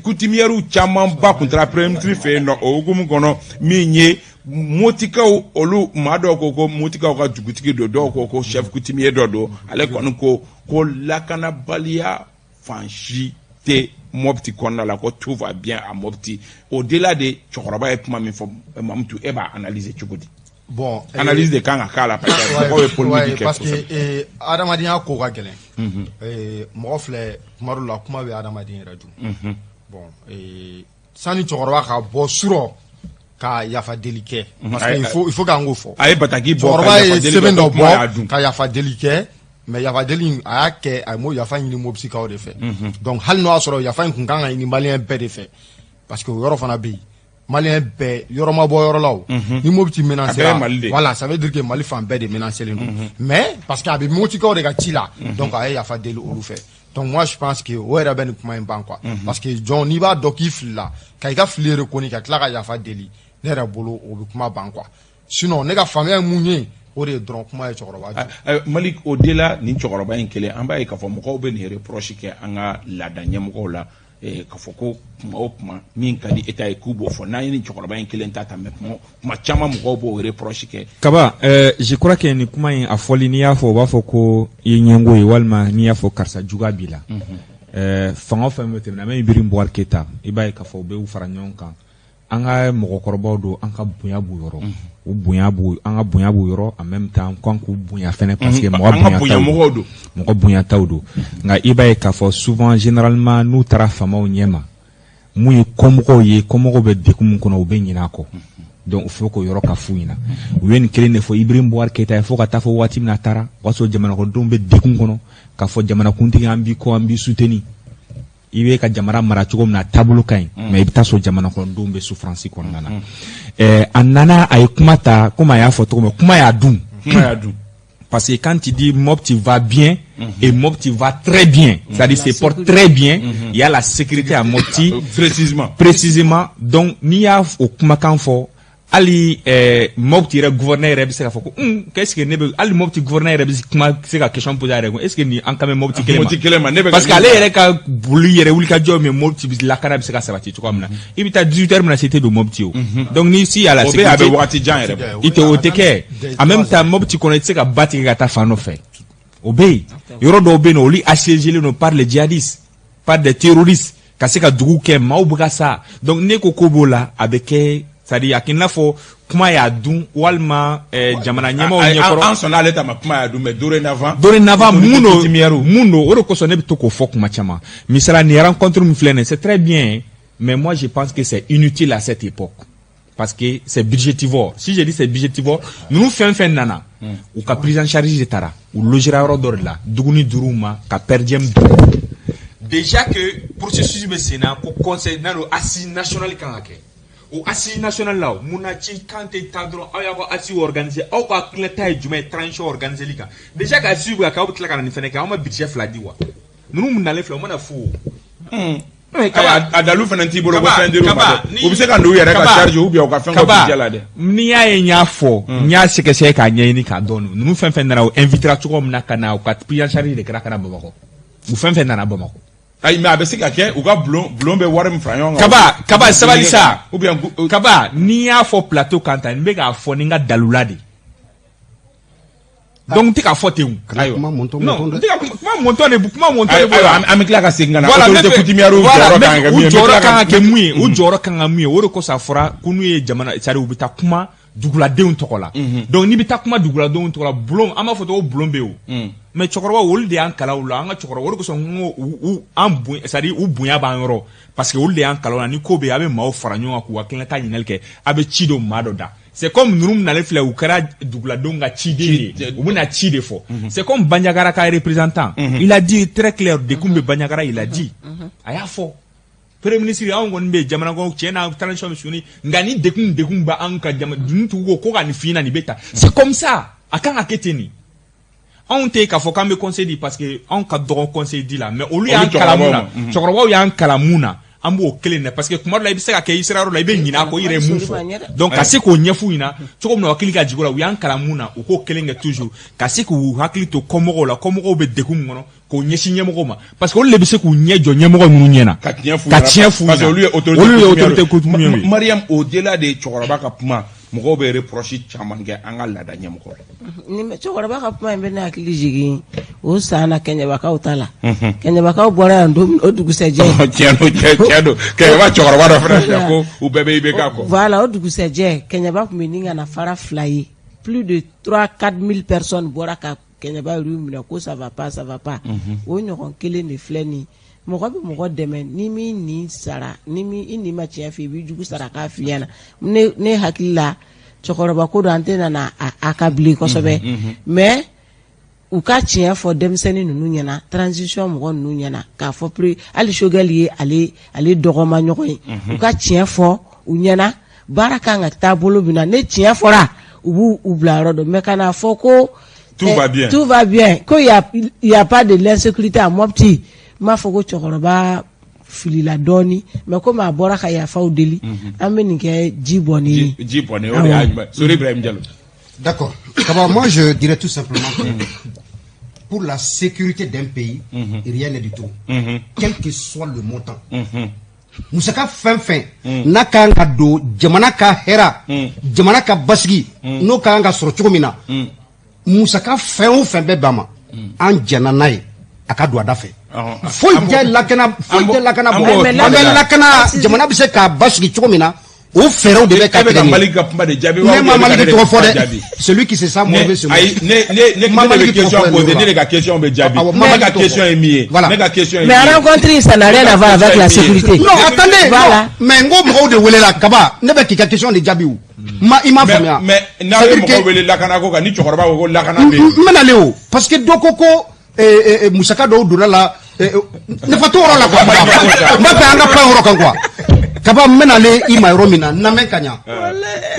coutumière camanba tun taara premier ministre fɛ yen nɔ. O hukumu kɔnɔ, min ye Motikaw, olu maa dɔw ko Motikaw ka dugutigi don, dɔw ko chef coutumier dɔ don. Ale kɔni ko lakanabaliya fan si tɛ Mopti kɔnɔna la, ko tout va bien à Mopti. Au-delà de cɛkɔrɔba ye kuma min fɔ, Mamutu, e b'a analyser cogo di? Bon, Analyse de kan ka k'a la, parce que mɔgɔw ye polémique kɛ parce que kosɛbɛ. Adamadenya ko ka gɛlɛn. Mɔgɔ filɛ, kuma dɔ la, kuma bɛ adamaden yɛrɛ dun. Bon, sani cɛkɔrɔba ka bɔ surɔ ka yafa deli kɛ, parce que il faut k'an k'o fɔ. A ye bataki bɔ ka Cɛkɔrɔba yafa ye deli kɛ, sɛbɛn ko dɔ kuma y'a bɔ dun. ka yafa deli kɛ, mais yafa deli in, a y'a kɛ, a ye m'o yafa ɲini Moptikaw de fɛ. Donc hali n'o y'a sɔrɔ yafa in kun kan ka ɲini maliyɛn bɛɛ de fɛ, parce que o yɔrɔ fana bɛ yen, maliyɛn bɛɛ yɔrɔ ma bɔ yɔrɔ la. O ni Mopti menacé A bɛɛ ye Mali de ye. Voilà, ça veut dire que Mali fan bɛɛ de menacé len don, mais parce que a bɛ Moptikaw de ka ci la, donc a ye yafa deli olu fɛ. Donc moi, je pense que o yɛrɛ bɛ nin kuma in ban quoi, parce que jɔn n'i b'a dɔn k'i filila, ka i ka fili reconnu, ka tila ka yafa deli, ne yɛrɛ bolo, o bɛ kuma ban quoi. Sinon ne ka faamuya ye mun ye, o de ye dɔrɔn, kuma ye cɛkɔrɔba jɔ. Malik, au-delà nin cɛkɔrɔba in kelen, an b'a ye k'a fɔ mɔgɔw bɛ nin reproche kɛ an ka laada ɲɛmɔgɔw la, k'a fɔ ko kuma o kuma, min ka di État ye, k'u b'o fɔ. N'an ye nin cɛkɔrɔba in kelen ta, mais kuma caman mɔgɔw b'o reproche kɛ. Kaba, je crois que nin kuma in a fɔli, n'i y'a fɔ, u b'a fɔ ko i ye ɲɛngo ye, walima n'i y'a fɔ karisa juguya b'i la. Fanga o fɛn bɛ tɛmɛ na, même Ibrahim Boubacar Keita, i b'a ye k'a fɔ u bɛ u fara ɲɔgɔn kan. An ka mɔgɔkɔrɔbaw don, an ka bonya b'u yɔrɔ, u bonya b'u, an ka bonya b'u yɔrɔ. En même temps, kan k'u bonya fɛnɛ, parce que mɔgɔ An ka bonya bonya mɔgɔw don. Mɔgɔ bonyataw don. Nka i b'a ye k'a fɔ souvent, généralement, n'u taara faamaw ɲɛma, mun ye kɔmɔgɔw ye, kɔmɔgɔw bɛ degun min kɔnɔ, u bɛ ɲinɛ a kɔ. Donc il faut k'o yɔrɔ ka f'u ɲɛna. U ye nin kelen de fɔ Ibrahim Boubacar Keita ye, fo ka taa fɔ waati min na a taara, o y'a sɔrɔ jamana kɔnɔdenw bɛ degun kɔnɔ, k'a fɔ jamanakuntigi, an b'i kɔ, an b'i soutenir, i bɛ ka jamana mara cogo min na, a taabolo ka ɲi, mais i bɛ taa sɔrɔ jamana kɔnɔdenw bɛ souffrance kɔnɔna na. A nana, a ye kuma ta, komi a y'a fɔ cogo min, kuma y'a dun. Kuma y'a dun. Parce que quand tu dis Mopti va bien et Mopti va très bien, c'est-à-dire se porte très bien, il y a la sécurité à Mopti. Précisément. Précisément. Donc, n'i y'a o kumakan fɔ, hali Mopti yɛrɛ gouverneur yɛrɛ bɛ se k'a fɔ ko qu'est-ce que ne bɛ, hali Mopti gouverneur yɛrɛ bɛ se kuma se ka question poser a yɛrɛ kun, est-ce que nin an kan bɛ Mopti kelen ma? Mopti kelen ma, ne bɛ ka Parce que ale yɛrɛ ka boli yɛrɛ wuli ka jɔ min, Mopti bɛ lakana bɛ se ka sabati cogoya min na, i bɛ taa 18 heures min na, se tɛ don Mopti o. Donc ni si y a la O bɛ a bɛ sécurité, wagati jan yɛrɛ bɔ. I tɛ o tɛ kɛ. En même temps, Mopti kɔnɔ, i tɛ se ka ba tigɛ ka taa fan dɔ fɛ. O bɛ yen, yɔrɔ dɔw bɛ yen nɔ, olu assiégé don par les djihadistes, par des terroristes, ka se ka dugu kɛ, maaw bɛ ka sa. Donc ne ko ko b'o la, a bɛ kɛ, c'est à dire a k'i n'a fɔ kuma y'a dun, walima jamana ɲɛmaaw ɲɛkɔrɔ. An sɔnna ale ta ma, kuma y'a dun, mais dorénavant Dorénavant, mun don coutumière. Mun don? O de kosɔn ne bɛ to k'o fɔ kuma caman. Misala, nin rencontre min filɛ nin ye, c'est très bien, mais moi je pense que c'est inutile à cette époque, parce que c'est budgétivore. Si je dis c'est budgétivore, ninnu fɛn fɛn nana, u ka prise en charge de taara, u logera yɔrɔ dɔ de la, dumuni dir'u ma, ka per diem d'u ma. Déjà que processus bɛ sen na, ko conseil n'a don, assise nationale kan ka kɛ. O assise nationale la, o mun na ci kan tɛ taa dɔrɔn, aw y'aw ka assise organiser, aw ka tilata ye jumɛn ye transition organiser kan? Déjà ka assise bɛ ka kɛ, aw bɛ tila ka na nin fɛnɛ kɛ, aw ma budget fila di wa? Ninnu mun nalen filɛ, o mana fu o. A dalu fana t'i bolo ko fɛn dir'u ma dɛ. U bɛ se ka n'u yɛrɛ ka charge ou bien u ka fɛn kɛ budget la dɛ. N'i y'a ye n y'a fɔ, n y'a sɛgɛsɛgɛ k'a ɲɛɲini k'a dɔn, ninnu fɛn fɛn nana, u invitera cogo min na ka na, u ka prise en charge de kɛra ka na Bamakɔ, u fɛn fɛn nana Bamakɔ. Ayi, mais a bɛ se ka kɛ u ka bulon bɛ wari min fara ɲɔgɔn kan. Kaba, Kaba, sabali sa. Ou bien Kaba, n'i y'a fɔ plateau kan tan, n bɛ k'a fɔ ni n ka dalula de. Donc n tɛ k'a fɔ ten o. Kana kuma mɔntɔn Non, mɔntɔn n dɛ. tɛ ka kuma mɔntɔn de, kuma mɔntɔn de b'o la. Ayiwa, an bɛ tila ka segin ka na Voilà, autorité coutumière voilà, jɔyɔrɔ kan ka kɛ u mun ye. jɔyɔrɔ kan ka kɛ mun ye, u jɔyɔrɔ kan ka mun ye. O de kosɔn a fɔra ko n'u ye jamana, c'est à dire u bɛ taa kuma duguladenw tɔgɔ la. Donc n'i bɛ taa kuma duguladenw tɔgɔ la, bulon, an b'a fɔ cogo bulon bɛ yen o, mais cɛkɔrɔbaw, olu de y'an kalan o la. An ka cɛkɔrɔba, o de kosɔn n ko u an bonya, c'est à dire u bonya b'an yɔrɔ, parce que olu de y'an kalan o la. Ni ko bɛ yen, a bɛ maaw fara ɲɔgɔn kan k'u hakilinata ɲininkali kɛ, a bɛ ci don maa dɔ da. C'est comme ninnu nalen filɛ, u kɛra duguladenw ka ciden de ye, u bɛna ci de fɔ. C'est comme Bandiagara ka représentant, il a dit très clair, dekun bɛ Bandiagara, il a dit, a y'a fɔ premier ministre, anw kɔni bɛ jamana kɔnɔ, tiɲɛ na, transition bɛ suni, nka ni dekun bɛ an ka jamana duntugu ko ko ka nin f'i ɲɛna, nin bɛ ta. C'est comme ça a kan ka kɛ ten. Nin anw tɛ k'a fɔ k'an bɛ conseil di, parce que anw ka dɔgɔ conseil di la, mais olu y'an kalan mun na, cɛkɔrɔbaw y'an kalan mun na, an b'o kelen na, parce que kuma dɔ la, i bɛ se ka kɛ i sera yɔrɔ la, i bɛ ɲinɛ a kɔ, i yɛrɛ ye mun fɔ. Donc ka se k'o ɲɛf'u ɲɛna cogo min na, u hakili ka jigin o la, u y'an kalan mun na, u k'o kelen kɛ toujours, ka se k'u hakili to kɔmɔgɔw la, kɔmɔgɔw bɛ degun min kɔnɔ, k'o ɲɛsin ɲɛmɔgɔw ma, parce que olu de bɛ se k'u ɲɛ jɔ ɲɛmɔgɔ ninnu ɲɛna. Ka tiɲɛ f'u ka tiɲɛ f'u parce que ɲɛna. Olu ye autorité. Olu ye autorité coutumière ye. Mariam, au-delà de cɛkɔrɔba ka kuma, mɔgɔw bɛ reproche caman kɛ an ka laada ɲɛmɔgɔ la. Ni cɛkɔrɔba ka kuma in bɛ ne hakili jigin o san na Kɛɲɛbakaw ta la. Kɛɲɛbakaw bɔra yan don min, o dugusɛjɛ. Tiɲɛ don, tiɲɛ don, Kɛɲɛba cɛkɔrɔba dɔ fana filɛ ko u bɛɛ bɛ IBK kɔ. Voilà, o dugusɛjɛ, Kɛɲɛba tun bɛ nin ka na fara fila ye, plus de 3 4 mille personnes bɔra ka Kɛɲɛba yɛrɛ minɛ ko ça va pas, ça va pas. O ɲɔgɔn kelen de filɛ nin ye. Mɔgɔ bɛ mɔgɔ dɛmɛ ni min nin sara, ni min i nin ma tiɲɛ fɛ, i b'i jugu sara k'a f'i ɲɛna. Ne hakili la, cɛkɔrɔba ko don, an tɛ nana a ka bilen kosɛbɛ, mais u ka tiɲɛ fɔ denmisɛnnin ninnu ɲɛna, transition mɔgɔ ninnu ɲɛna, k'a fɔ pre hali Choguel ye ale dɔgɔma ɲɔgɔn ye, u ka tiɲɛ fɔ u ɲɛna, baara kan ka taa bolo min na. Ne tiɲɛ fɔra, u b'u u bila yɔrɔ dɔn, mais ka n'a fɔ ko Tout va bien. Tout va bien, ko il y a pas de l'insécurité à Mopti. N b'a fɔ ko cɛkɔrɔba filila dɔɔni, mais komi a bɔra ka yafaw deli, an bɛ nin kɛ ji bɔnni ye. Ji bɔnni, o de y'a ɲuman. Sori Ibrahim Diallo. D'accord. Kaba, moi je dirais tout simplement que pour la sécurité d'un pays, rien n'est du tout. Quel que soit le montant. Musaka fɛn fɛn n'a kan ka don jamana ka hɛra, jamana ka basigi, n'o ka kan ka sɔrɔ cogo min na, musaka fɛn o fɛn bɛ bɛn a ma, an jɛnna n'a ye, a ka don a da fɛ. Foyi tɛ lakana, foyi tɛ lakana bɔ. An bɛ lakana, jamana bɛ se k'a basigi cogo min na, o fɛɛrɛw de bɛ ka E bɛ ka tigɛ. Mali ka kuma de jaabi. Ne ma Maliki tɔgɔ fɔ dɛ. Celui qui se sent mauvais se. Ayi, ne Ma ne de bɛ Maliki tɔgɔ question fɔ. poser, ne de ka question bɛ jaabi. Awɔ, Ne ma ka Maliki tɔgɔ question fɔ. ye min ye. Voilà. Ne ka question ye Mais min ye. rencontre, ça n'a rien à voir avec la sécurité. Non, attendez. Voilà. Non, mais n ko mɔgɔw de welela. Kaba, ne bɛ k'i ka question de jaabi o ma, i m'a Mais faamuya. mais n'aw ye mɔgɔw wele lakana ko kan, ni cɛkɔrɔba ko ko lakana bɛ yen. N bɛna le o, parce que dɔ ko ko musaka dɔw donna la, nafa t'o yɔrɔ la quoi. N b'a fɛ an ka pan yɔrɔ kan quoi. Kaba, n bɛna le i ma yɔrɔ min na, n lamɛn ka ɲa.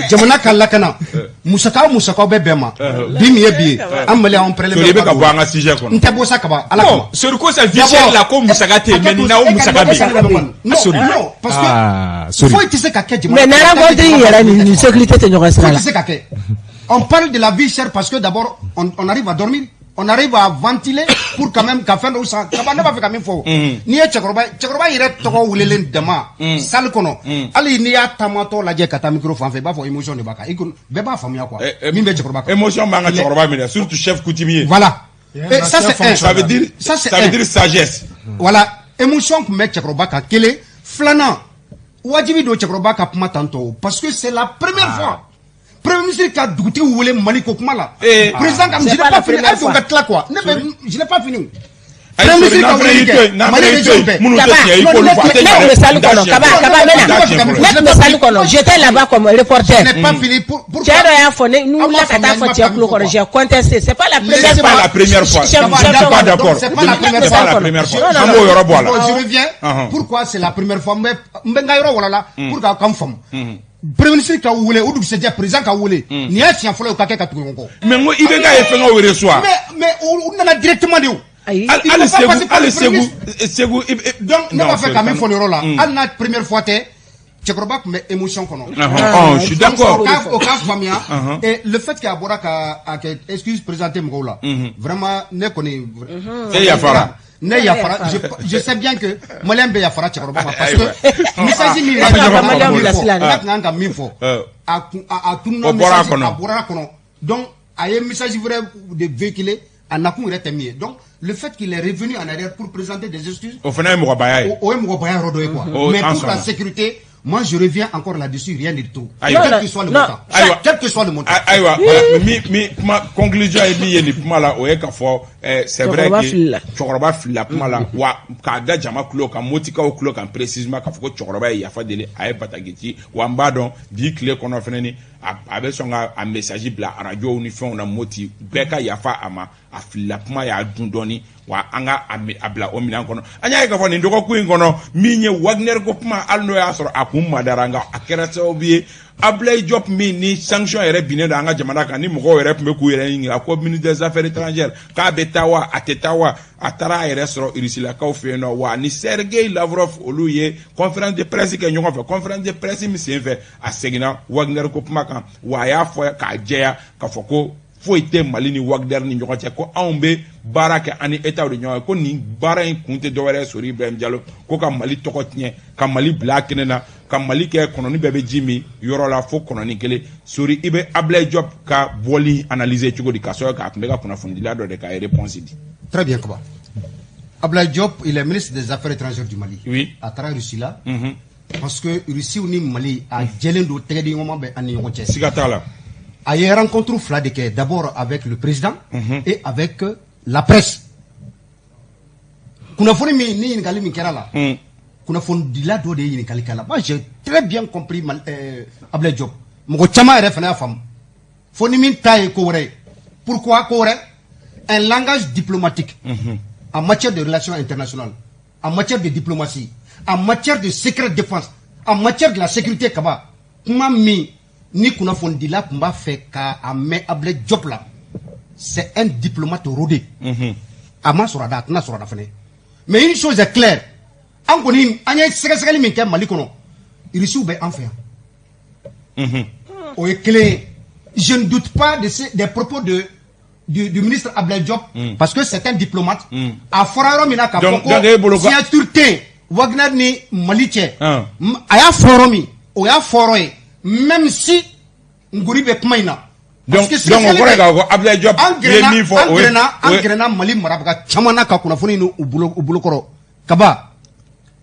Jamana ka lakana, musaka o musakaw bɛ bɛn ma, bi min ye bi ye, an Mali, anw pɛrɛlen. Sori, i bɛ ka bɔ an ka sujet kɔnɔ. N tɛ bɔ sa, Kaba, Ala kama. Bon, Sori, ko sa vie chère la, ko musaka tɛ yen, mais nin na o musaka bɛ yen. Non. Sori. Non, parce que Ah, Sori. foyi tɛ se ka kɛ jamana Mais na rencontre in yɛrɛ ni sécurité tɛ ɲɔgɔn sira foyi la. tɛ se ka kɛ. On parle de la vie chère parce que d'abord on arrive à dormir, on arrive à ventiler pour quand même ka fɛn dɔw san. Kaba, ne b'a fɛ ka min fɔ, n'i ye cɛkɔrɔba, cɛkɔrɔba yɛrɛ tɔgɔ welelen dama salle kɔnɔ, hali n'i y'a taamatɔ lajɛ ka taa micro fan fɛ, i b'a fɔ émotion de b'a kan. I ko bɛɛ b'a faamuya quoi, min bɛ cɛkɔrɔba kan. Émotion b'an ka cɛkɔrɔba minɛ, surtout chef coutumier. Voilà, et ça c'est un. Ça veut dire Ça c'est ça veut un. dire sagesse. Voilà, émotion tun bɛ cɛkɔrɔba kan kelen. Filanan, wajibi don cɛkɔrɔba ka kuma tantɔ, parce que c'est la première fois premier ministre ka dugutigi wele Mali ko kuma la. Président ka, je n'ai pas fini, hali ka tila quoi, ne bɛ, je n'ai pas fini. Premier ministre ka wele kɛ Mali région bɛɛ. Minnu tɛ tiɲɛ, i k'olu fɔ, a tɛ Ne tun bɛ salle kɔnɔ, Kaba, Kaba, bɛ na, ne tun bɛ salle kɔnɔ, j'étais là-bas comme reporter. Je n'ai pas fini pour Cɛ dɔ y'a fɔ ne n'u wulila ka taa fɔ cɛ tulo kɔrɔ, j'ai contesté, c'est pas la première C'est pas la première fois. Chef- Je ne suis pas d'accord. C'est pas la première C'est pas la fois. première fois. Non, non, An b'o yɔrɔ bɔ a la. Bon, je reviens. Pourquoi c'est la première fois? N bɛ n ka yɔrɔ walala pour que k'an faamu. Premier ministre ka wele, o dugusɛjɛ président ka wele. Nin y'a siɲɛ fɔlɔ ye o ka kɛ ka tugu ɲɔgɔn kɔ. Mais n ko IBK ye fɛngɛw reçoit. Mais u nana directement de o. Ayi. Hali Segu, hali Segu, Segu. Donc ne b'a fɛ ka min fɔ nin yɔrɔ la, hali n'a première fois tɛ, cɛkɔrɔba tun bɛ émotion kɔnɔ. Oh, je suis d'accord. O k'a faamuya. Et le fait que a bɔra ka a kɛ excuse présenter mɔgɔw la, vraiment ne kɔni. E yafara. Ne yafara. Je sais bien que malien bɛ yafara cɛkɔrɔba ma, parce que message min An bɛ ɲɔgɔn yɛrɛ faamu. n'a tun kan ka min fɔ, a kun a tununa. O bɔra a Message kɔnɔ. A bɔra a kɔnɔ, donc a ye message vrai de véhiculer, a nakun yɛrɛ tɛ min ye. Donc le fait qu'il est revenu en arrière pour présenter des excuses, O fana ye mɔgɔbaya ye. o ye mɔgɔbaya yɔrɔ dɔ ye quoi. O Mais an pour la sɔnna. sécurité Moi, je reviens encore là-dessus, rien du tout. Ayiwa. Quel que soit le Non. montant. Ayiwa. Quel que soit le montant. Ayiwa, voilà, mi kuma conclusion ye min ye nin kuma la, o ye k'a fɔ c'est vrai Cɛkɔrɔba que filila. Cɛkɔrɔba filila kuma la, wa k'a da jama tulo kan, Motikaw tulo kan précisément, k'a fɔ ko cɛkɔrɔba ye yafa deli, a ye bataki ci. Wa n b'a dɔn bi tile kɔnɔ fɛnɛ ni a bɛ sɔn ka a message bila arajow ni fɛnw na Moti, bɛɛ ka yafa a ma, a filila kuma, y'a dun dɔɔni, wa an ka a bila o minɛn kɔnɔ. An y'a ye k'a fɔ nin dɔgɔkun in kɔnɔ, min ye Wagner ko kuma, hali n'o y'a sɔrɔ a kun madara, nka a kɛra sababu ye Ablaye Diop min ni sanction yɛrɛ binnen don an ka jamana kan, ni mɔgɔw yɛrɛ tun bɛ k'u yɛrɛ ɲininka ko ministre des Affaires étrangères k'a bɛ taa wa, a tɛ taa wa, a taara a yɛrɛ sɔrɔ Rusilakaw fɛ yen nɔ. Wa ni Sergei Lavrov, olu ye conférence de presse kɛ ɲɔgɔn fɛ. Conférence de presse min senfɛ, a seginna Wagner ko kuma kan, wa a y'a fɔ k'a jɛya k'a fɔ ko foyi tɛ Mali ni Wagner ni ɲɔgɔn cɛ, ko anw bɛ baara kɛ an ni État de ɲɔgɔn ye, ko nin baara in kun tɛ dɔwɛrɛ ye, Sori Ibrahim Diallo, ko ka Mali tɔgɔ tiɲɛ, ka Mali bila a kɛnɛ na, ka Mali kɛ kɔnɔni bɛɛ bɛ ji min yɔrɔ la fo kɔnɔni kelen. Sori, i bɛ Ablaye Diop ka bɔli analyser cogo di, k'a sɔrɔ k'a tun bɛ ka kunnafonidila dɔ de ka réponse di? Très bien, Kaba. Ablaye Diop, il est ministre des Affaires étrangères du Mali. A taara Russie la. Parce que Russie ni Mali, a jɛlen don, tɛgɛdiɲɔgɔnma bɛ an ni ɲɔgɔn cɛ. Siga t'a la. A ye rencontre fila de kɛ, d'abord avec le président et avec la presse. Kunnafoni min ni ɲininkali min kɛra la, kunnafonidila dɔ de ye ɲininkali kɛ la. Moi, j'ai très bien compris Ablaye Diop. Mɔgɔ caman yɛrɛ fana y'a faamu. Fo ni min ta ye ko wɛrɛ ye. Pourquoi ko wɛrɛ? Un langage diplomatique en matière de relations internationales, en matière de diplomatie, en matière de secret défense, en matière de la sécurité, Kaba, kuma min ni kunnafonidila tun b'a fɛ k'a mɛn Ablaye Diop la, c'est un diplomate rodé. A ma sɔrɔ a da, a tɛna sɔrɔ a da fɛnɛ. Mais une chose est claire, an kɔni an ye sɛgɛsɛgɛli min kɛ Mali kɔnɔ, Irisiw bɛ an fɛ yan. O ye kelen ye. Je ne doute pas des propos du ministre Ablaye Diop, parce que c'est un diplomate. A fɔra yɔrɔ min na k'a fɔ ko signature tɛ yen Wagner ni Mali cɛ, a y'a fɔ yɔrɔ min, o y'a fɔ yɔrɔ ye, même si ngori bɛ kuma in na. Donc o kɔrɔ ye k'a fɔ Ablaye Diop ye min fɔ, o ye an gɛrɛnna Mali marabaga caman na ka kunnafoni ɲini u bolo kɔrɔ, Kaba.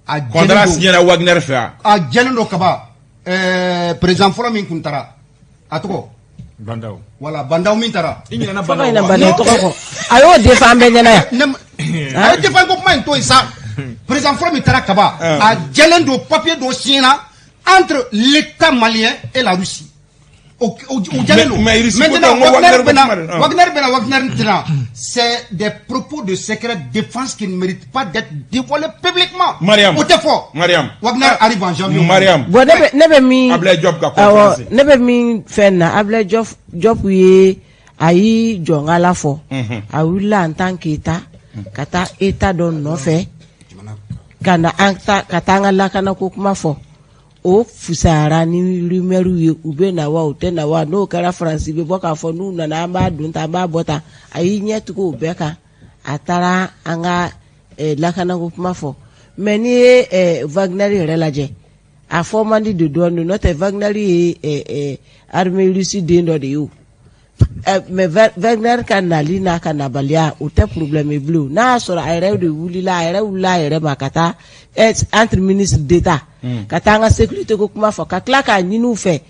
A contrat signé la Wagner fɛ wa? A jɛlen don, Kaba. Président fɔlɔ min tun taara, a tɔgɔ? Bandaw. Voilà, Bandaw min taara. I ɲinɛna. Fo ka ɲinɛ Bandaw tɔgɔ kɔ, a y'o défend an bɛɛ ɲɛna yan. A ye défend ko kuma in to yen sa. Président fɔlɔ min taara, Kaba, a jɛlen don, papier dɔ signé na entre l'État malien et la Russie. O jɛlen don. Maintenant, Wagner bɛna, Wagner bɛna, Wagner tɛna, c'est des propos de secret défense qui ne méritent pas d'être dévoilés publiquement. Mariam. O tɛ fɔ. Mariam. Wagner arrive en janvier. Mariam. Bon, ne bɛ min Ablaye Diop ka awɔ conférence. Ne bɛ min fɛn na, Ablaye Diop ye a y'i jɔnkala fɔ, a wulila en tant qu'État ka taa État dɔ nɔfɛ ka na an ta ka taa an ka lakanako kuma fɔ. O fusayara ni rumeur ye, u bɛ na wa, u tɛ na wa. N'o kɛra, Faransi bɛ bɔ k'a fɔ n'u nana, an b'a don tan, an b'a bɔ tan. A y'i ɲɛ tugu o bɛɛ kan, a taara an ka lakanako kuma fɔ. Mais n'i ye Wagner yɛrɛ lajɛ, a fɔ man di de dɔɔnin, n'o tɛ Wagner ye armée russe den dɔ de ye o. Mais Wagner ka nali n'a ka nabaliya, o tɛ problème ye bilen. N'a y'a sɔrɔ a yɛrɛ de wulila, a yɛrɛ wulila a yɛrɛ ma ka taa entre ministre d'État ka taa an ka sécurité ko kuma fɔ, ka tila k'a ɲini u fɛ,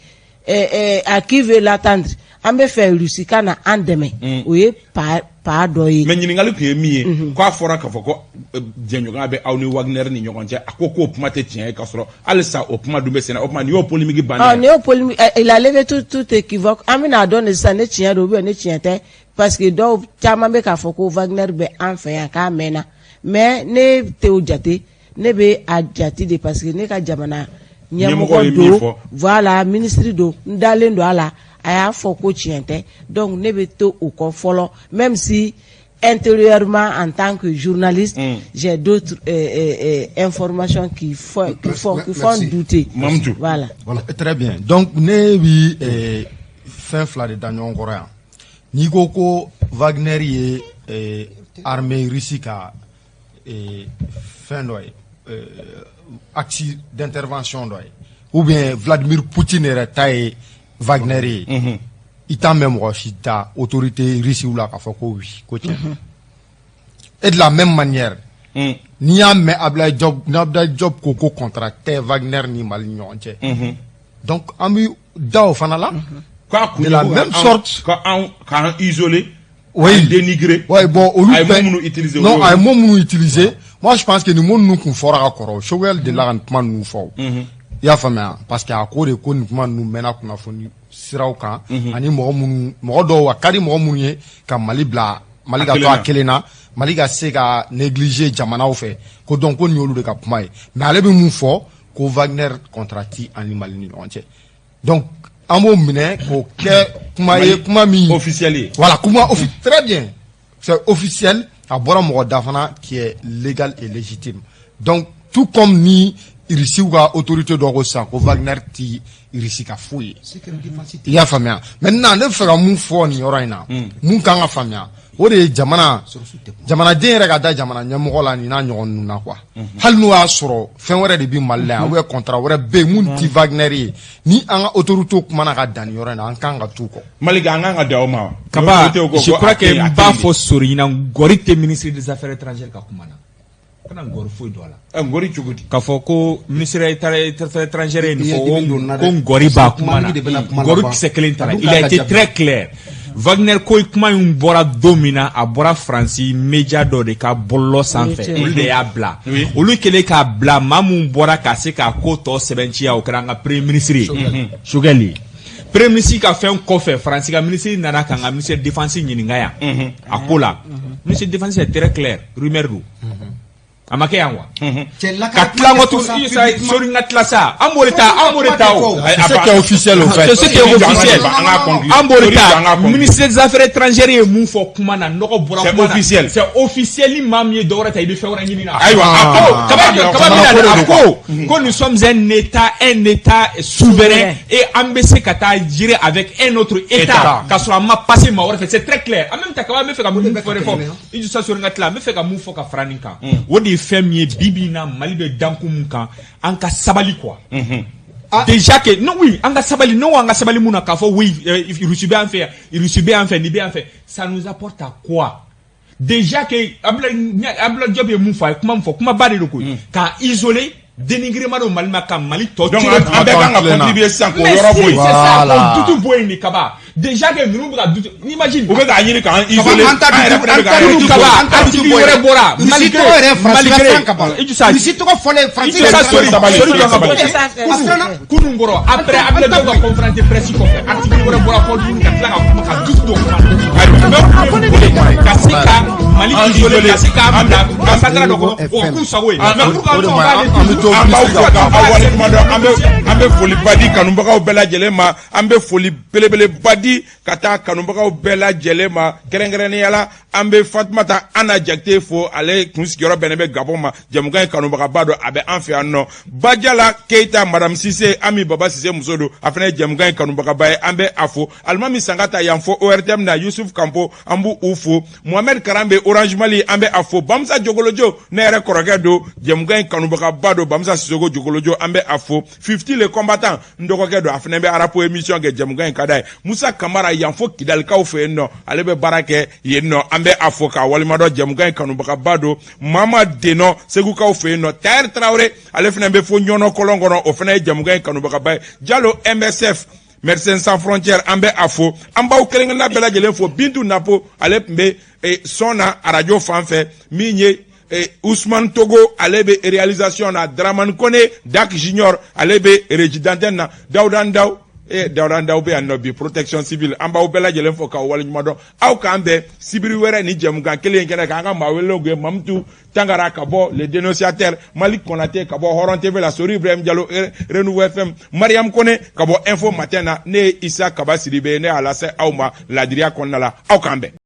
à qui veut l'attendre, an bɛ fɛ Russie ka na an dɛmɛ, o ye pa dɔ ye. Mais ɲininkali tun ye min ye, k'a fɔra k'a fɔ ko jɛɲɔgɔnya bɛ aw ni Wagner ni ɲɔgɔn cɛ, a ko k'o kuma tɛ tiɲɛ ye, k'a sɔrɔ halisa o kuma dun bɛ senna. O tuma nin y'o polémique bannen ye. Nin y'o polémique, il a levé tout équivoque. An bɛna dɔn de sisan ne tiɲɛ don ou bien ne tiɲɛ tɛ, parce que dɔw caman bɛ k'a fɔ ko Wagner bɛ an fɛ yan k'a mɛnna, mais ne tɛ o jate, ne bɛ a jate de parce que ne ka jamana ɲɛmɔgɔ don, voilà, ministre don, n dalen don a la, a y'a fɔ ko tiɲɛ tɛ, donc ne bɛ to o kɔ fɔlɔ, même si intérieurement, en tant que journaliste, j'ai d'autres informations qui font douter. Mamoutou. Voilà. Voilà, très bien. Donc ne bi fɛn fila de da ɲɔgɔn kɔrɔ yan. N'i ko ko Wagner ye armée russe ka fɛn dɔ ye, axe d'intervention dɔ ye, ou bien Vladimir Poutine yɛrɛ ta ye Wagner ye, i t'a mɛn mɔgɔ si da autorité russe la k'a fɔ ko oui, ko tiɲɛ. Et de la même manière, N'i y'a mɛn Abdoulaye Diop, ni Abdoulaye Diop ko ko contrat tɛ Wagner ni Mali ni ɲɔgɔn cɛ, donc an bi da o fana la. K'a kun De la même sorte. K'an isoler. Oui. Dénigrer. Ouais, bon, olu A ye bɛɛ mot minnu utiliser, non, olu a ye mot minnu utiliser, moi je pense que nin mot ninnu kun fɔra ka kɔrɔ. Choguel delila ka nin kuma ninnu fɔ o. I y'a faamuya, parce que a ko de ko nin kuma ninnu mɛnna kunnafoni siraw kan, ani mɔgɔ minnu, mɔgɔ dɔw, a ka di mɔgɔ minnu ye ka Mali bila, Mali ka to a kelen na, Mali ka se ka négliger jamanaw fɛ, ko donc ko nin y'olu de ka kuma ye. Mais ale bɛ mun fɔ? Ko Wagner contrat ti ani Mali ni ɲɔgɔn cɛ. Donc an b'o minɛ k'o kɛ kuma ye, kuma min officiel ye. Voilà, kuma très bien. C'est officiel. A bɔra mɔgɔ da fana qui est légal et légitime. Donc, tout comme ni Irisiw ka autorité dɔ ko sisan ko Wagner ti Irisi ka foyi ye. I y'a faamuya. Maintenant, ne bɛ fɛ ka mun fɔ nin yɔrɔ in na, mun kan ka faamuya, o de ye jamana jamanaden yɛrɛ ka da jamana ɲɛmɔgɔ la nin n'a ɲɔgɔn ninnu na quoi. Hali n'o y'a sɔrɔ fɛn wɛrɛ de bɛ Mali la yan, ou bien contrat wɛrɛ bɛ yen mun ti Wagner ye, ni an ka autorité kumana ka dan nin yɔrɔ in na, an kan ka t'u kɔ. Mali, an kan ka da o ma wa? Kaba, Autorité ko je ko crois a que tɛ yen, a n tɛ b'a yen. fɔ Sori ɲɛna, Ngɔri tɛ ministre des Affaires étrangères ka kuma na. Kana Ngɔri foyi don a la. Ɛ, Ngɔri cogo di? K'a fɔ ko ministre des Affaires étrangères ye nin I ye fɔ dimi don n na ko dɛ. Ngɔri b'a kuma na. Kuma de bɛna kuma Ngɔri laban. kisɛ kelen t'a la. A dun Il a kan ka été jaabi. très clair. Wagner ko kuma in bɔra don min na, a bɔra Faransi média dɔ de ka bɔlɔlɔ sanfɛ, olu de y'a bila. Olu kɛlen k'a bila, maa mun bɔra ka se k'a ko tɔ sɛbɛntiya, o kɛra an ka premier ministre ye, Choguel ye. Premier ministre ka fɛn kɔfɛ, Faransi ka ministre nana k'an ka ministre de défense ɲininka yan a ko la. Ministre de défense est très clair, rumeur don, a ma kɛ yan wa? Cɛ Ka tila ko tuguni, i sa sori, n ka tila sa, an b'o de ta, an b'o de ta o. C'est ce qui est officiel au fait. C'est ce qui est officiel. An k'a conclure. An b'o de Sori, an k'a ta. conclure. Ministre des Affaires étrangères ye mun fɔ kuma na, nɔgɔ bɔra C'est kuma na. officiel. C'est officiel. Ni maa min ye dɔ wɛrɛ ta, i bɛ fɛn wɛrɛ ɲini na. Ayiwa, a ko Kaba jɔ, kaba Jamana bɛna ko de a don. ko ko nous sommes un état souverain et an bɛ se ka taa gérer avec un autre état État. k'a sɔrɔ an ma passer maa wɛrɛ fɛ. C'est très clair. En même temps, kaba, n bɛ fɛ ka mun bɛ ka fɔ kɛlɛ. I jɔ sa, sori, n ka tila, n bɛ fɛ ka mun fɔ ka fara nin kan, o de ye fɛn min ye, bi bi in na Mali bɛ dankun mun kan, an ka sabali quoi. Déjà que non, oui, an ka sabali. Non, an ka sabali mun na, k'a fɔ oui, Russie bɛ an fɛ yan, Russie bɛ an fɛ, nin bɛ an fɛ, ça nous apporte à quoi? Déjà que Abdoulaye Diop ye mun fɔ, a ye kuma min fɔ, kumaba de don koyi, k'a isoler, dénigrement don Mali ma, ka Mali tɔ Donc an bɛɛ kan ka contribuer sisan k'o yɔrɔ bɔ yen. C'est ça. Voilà. K'o doute bɔ yen de, kaba. Déjà que ninnu bɛ ka doute, imagine. U bɛ k'a ɲini k'an isoler. An ta An yɛrɛ fana bɛ k'an Kunu yɛrɛ kaba, an ta article bɔ yen. wɛrɛ bɔra. Russie Malgré tɔgɔ yɛrɛ Faransi malgré la kan ka ban. i jɔ sa. Russie tɔgɔ fɔlen Faransi I jɔ sa, yɛrɛ sori sabali, sori jɔ ka sabali. bɔ. A siranna. Kunun kɔrɔ, après Abdoulaye Diop ka conférence de presse kɔfɛ, article wɛrɛ bɔra kɔ tuguni ka tila ka kuma ka doute don kuma na, ka se ka Mali An isoler, isoler. ka se k'a bila ka sangara dɔ kɔnɔ, o k'u sago ye. Mais pour que O de ma ɲi. An bɛ to An b'aw fo k'aw waleɲuman dɔn. An bɛ foliba di kanubagaw bɛɛ lajɛlen ma. An bɛ foli belebeleba di ka taa kanubagaw bɛɛ lajɛlen ma, kɛrɛnkɛrɛnnenya la an bɛ Fatumata Ana Jakite fo. Ale kun sigiyɔrɔ bɛnnen bɛ Gabon ma. Jɛmukan in kanubagaba don, a bɛ an fɛ yan nɔ. Bajala Keyita, Madame Sise, Ami Baba Sise muso don, a fana ye jɛmukan in kanubagaba ye, an bɛ a fo. Alimami Sankata yan fɔ ORTM na, Yusuf Kanpo, an b'u u fo. Mohamed Karambe, Orange Mali, an bɛ a fo. Bamusa Jogolojo, ne yɛrɛ kɔrɔkɛ don, jɛmukan in kanubagaba don, Bamusa Sisoko Jogolojo, an bɛ a fo. Fifty le combattant, n dɔgɔkɛ don, a fana bɛ arapo émission kɛ, jɛmukan in ka d'a ye. Musa Kamara yan fo Kidalikaw fɛ yen nɔ, ale bɛ baara kɛ yen nɔ, an bɛ a fo k'a waleɲuman dɔn, jɛmukan in kanubagaba don. Mama Denɔ, Segukaw fɛ yen nɔ. Tayɛri Tarawele, ale fana bɛ fo Ɲɔnɔ kɔlɔn kɔnɔ, o fana ye jɛmukan in kanubagaba ye. Jalo MSF, Médecins Sans Frontières, an bɛ a fo. An b'aw kelen-kelenna bɛɛ lajɛlen fo. Bintu Napo, ale tun bɛ sɔn na arajo fan fɛ. Min ye Ousmane Togo, ale bɛ réalisation na. Dramane Kone, Dak Junior, ale bɛ régie d'antenne na. Dawuda Ndaw, Dawuda Ndaw bɛ yan nɔ bi, protection civile. An b'aw bɛɛ lajɛlen fo k'aw waleɲuman dɔn. Aw k'an bɛn sibiri wɛrɛ ni jɛmukan kelen in kɛnɛ kan. An ka maa welelenw ye Mamutu Tangara ka bɔ Le Dénonciateur, Malik Konate ka bɔ Hɔrɔn TV la, Sori Ibrahim Jalo, Renouveau FM, Mariam Kone ka bɔ Info Matin na. Ne ye Isa Kaba Sidibe, ne y'a lase aw ma ladiriya kɔnɔna la. Aw k'an bɛn.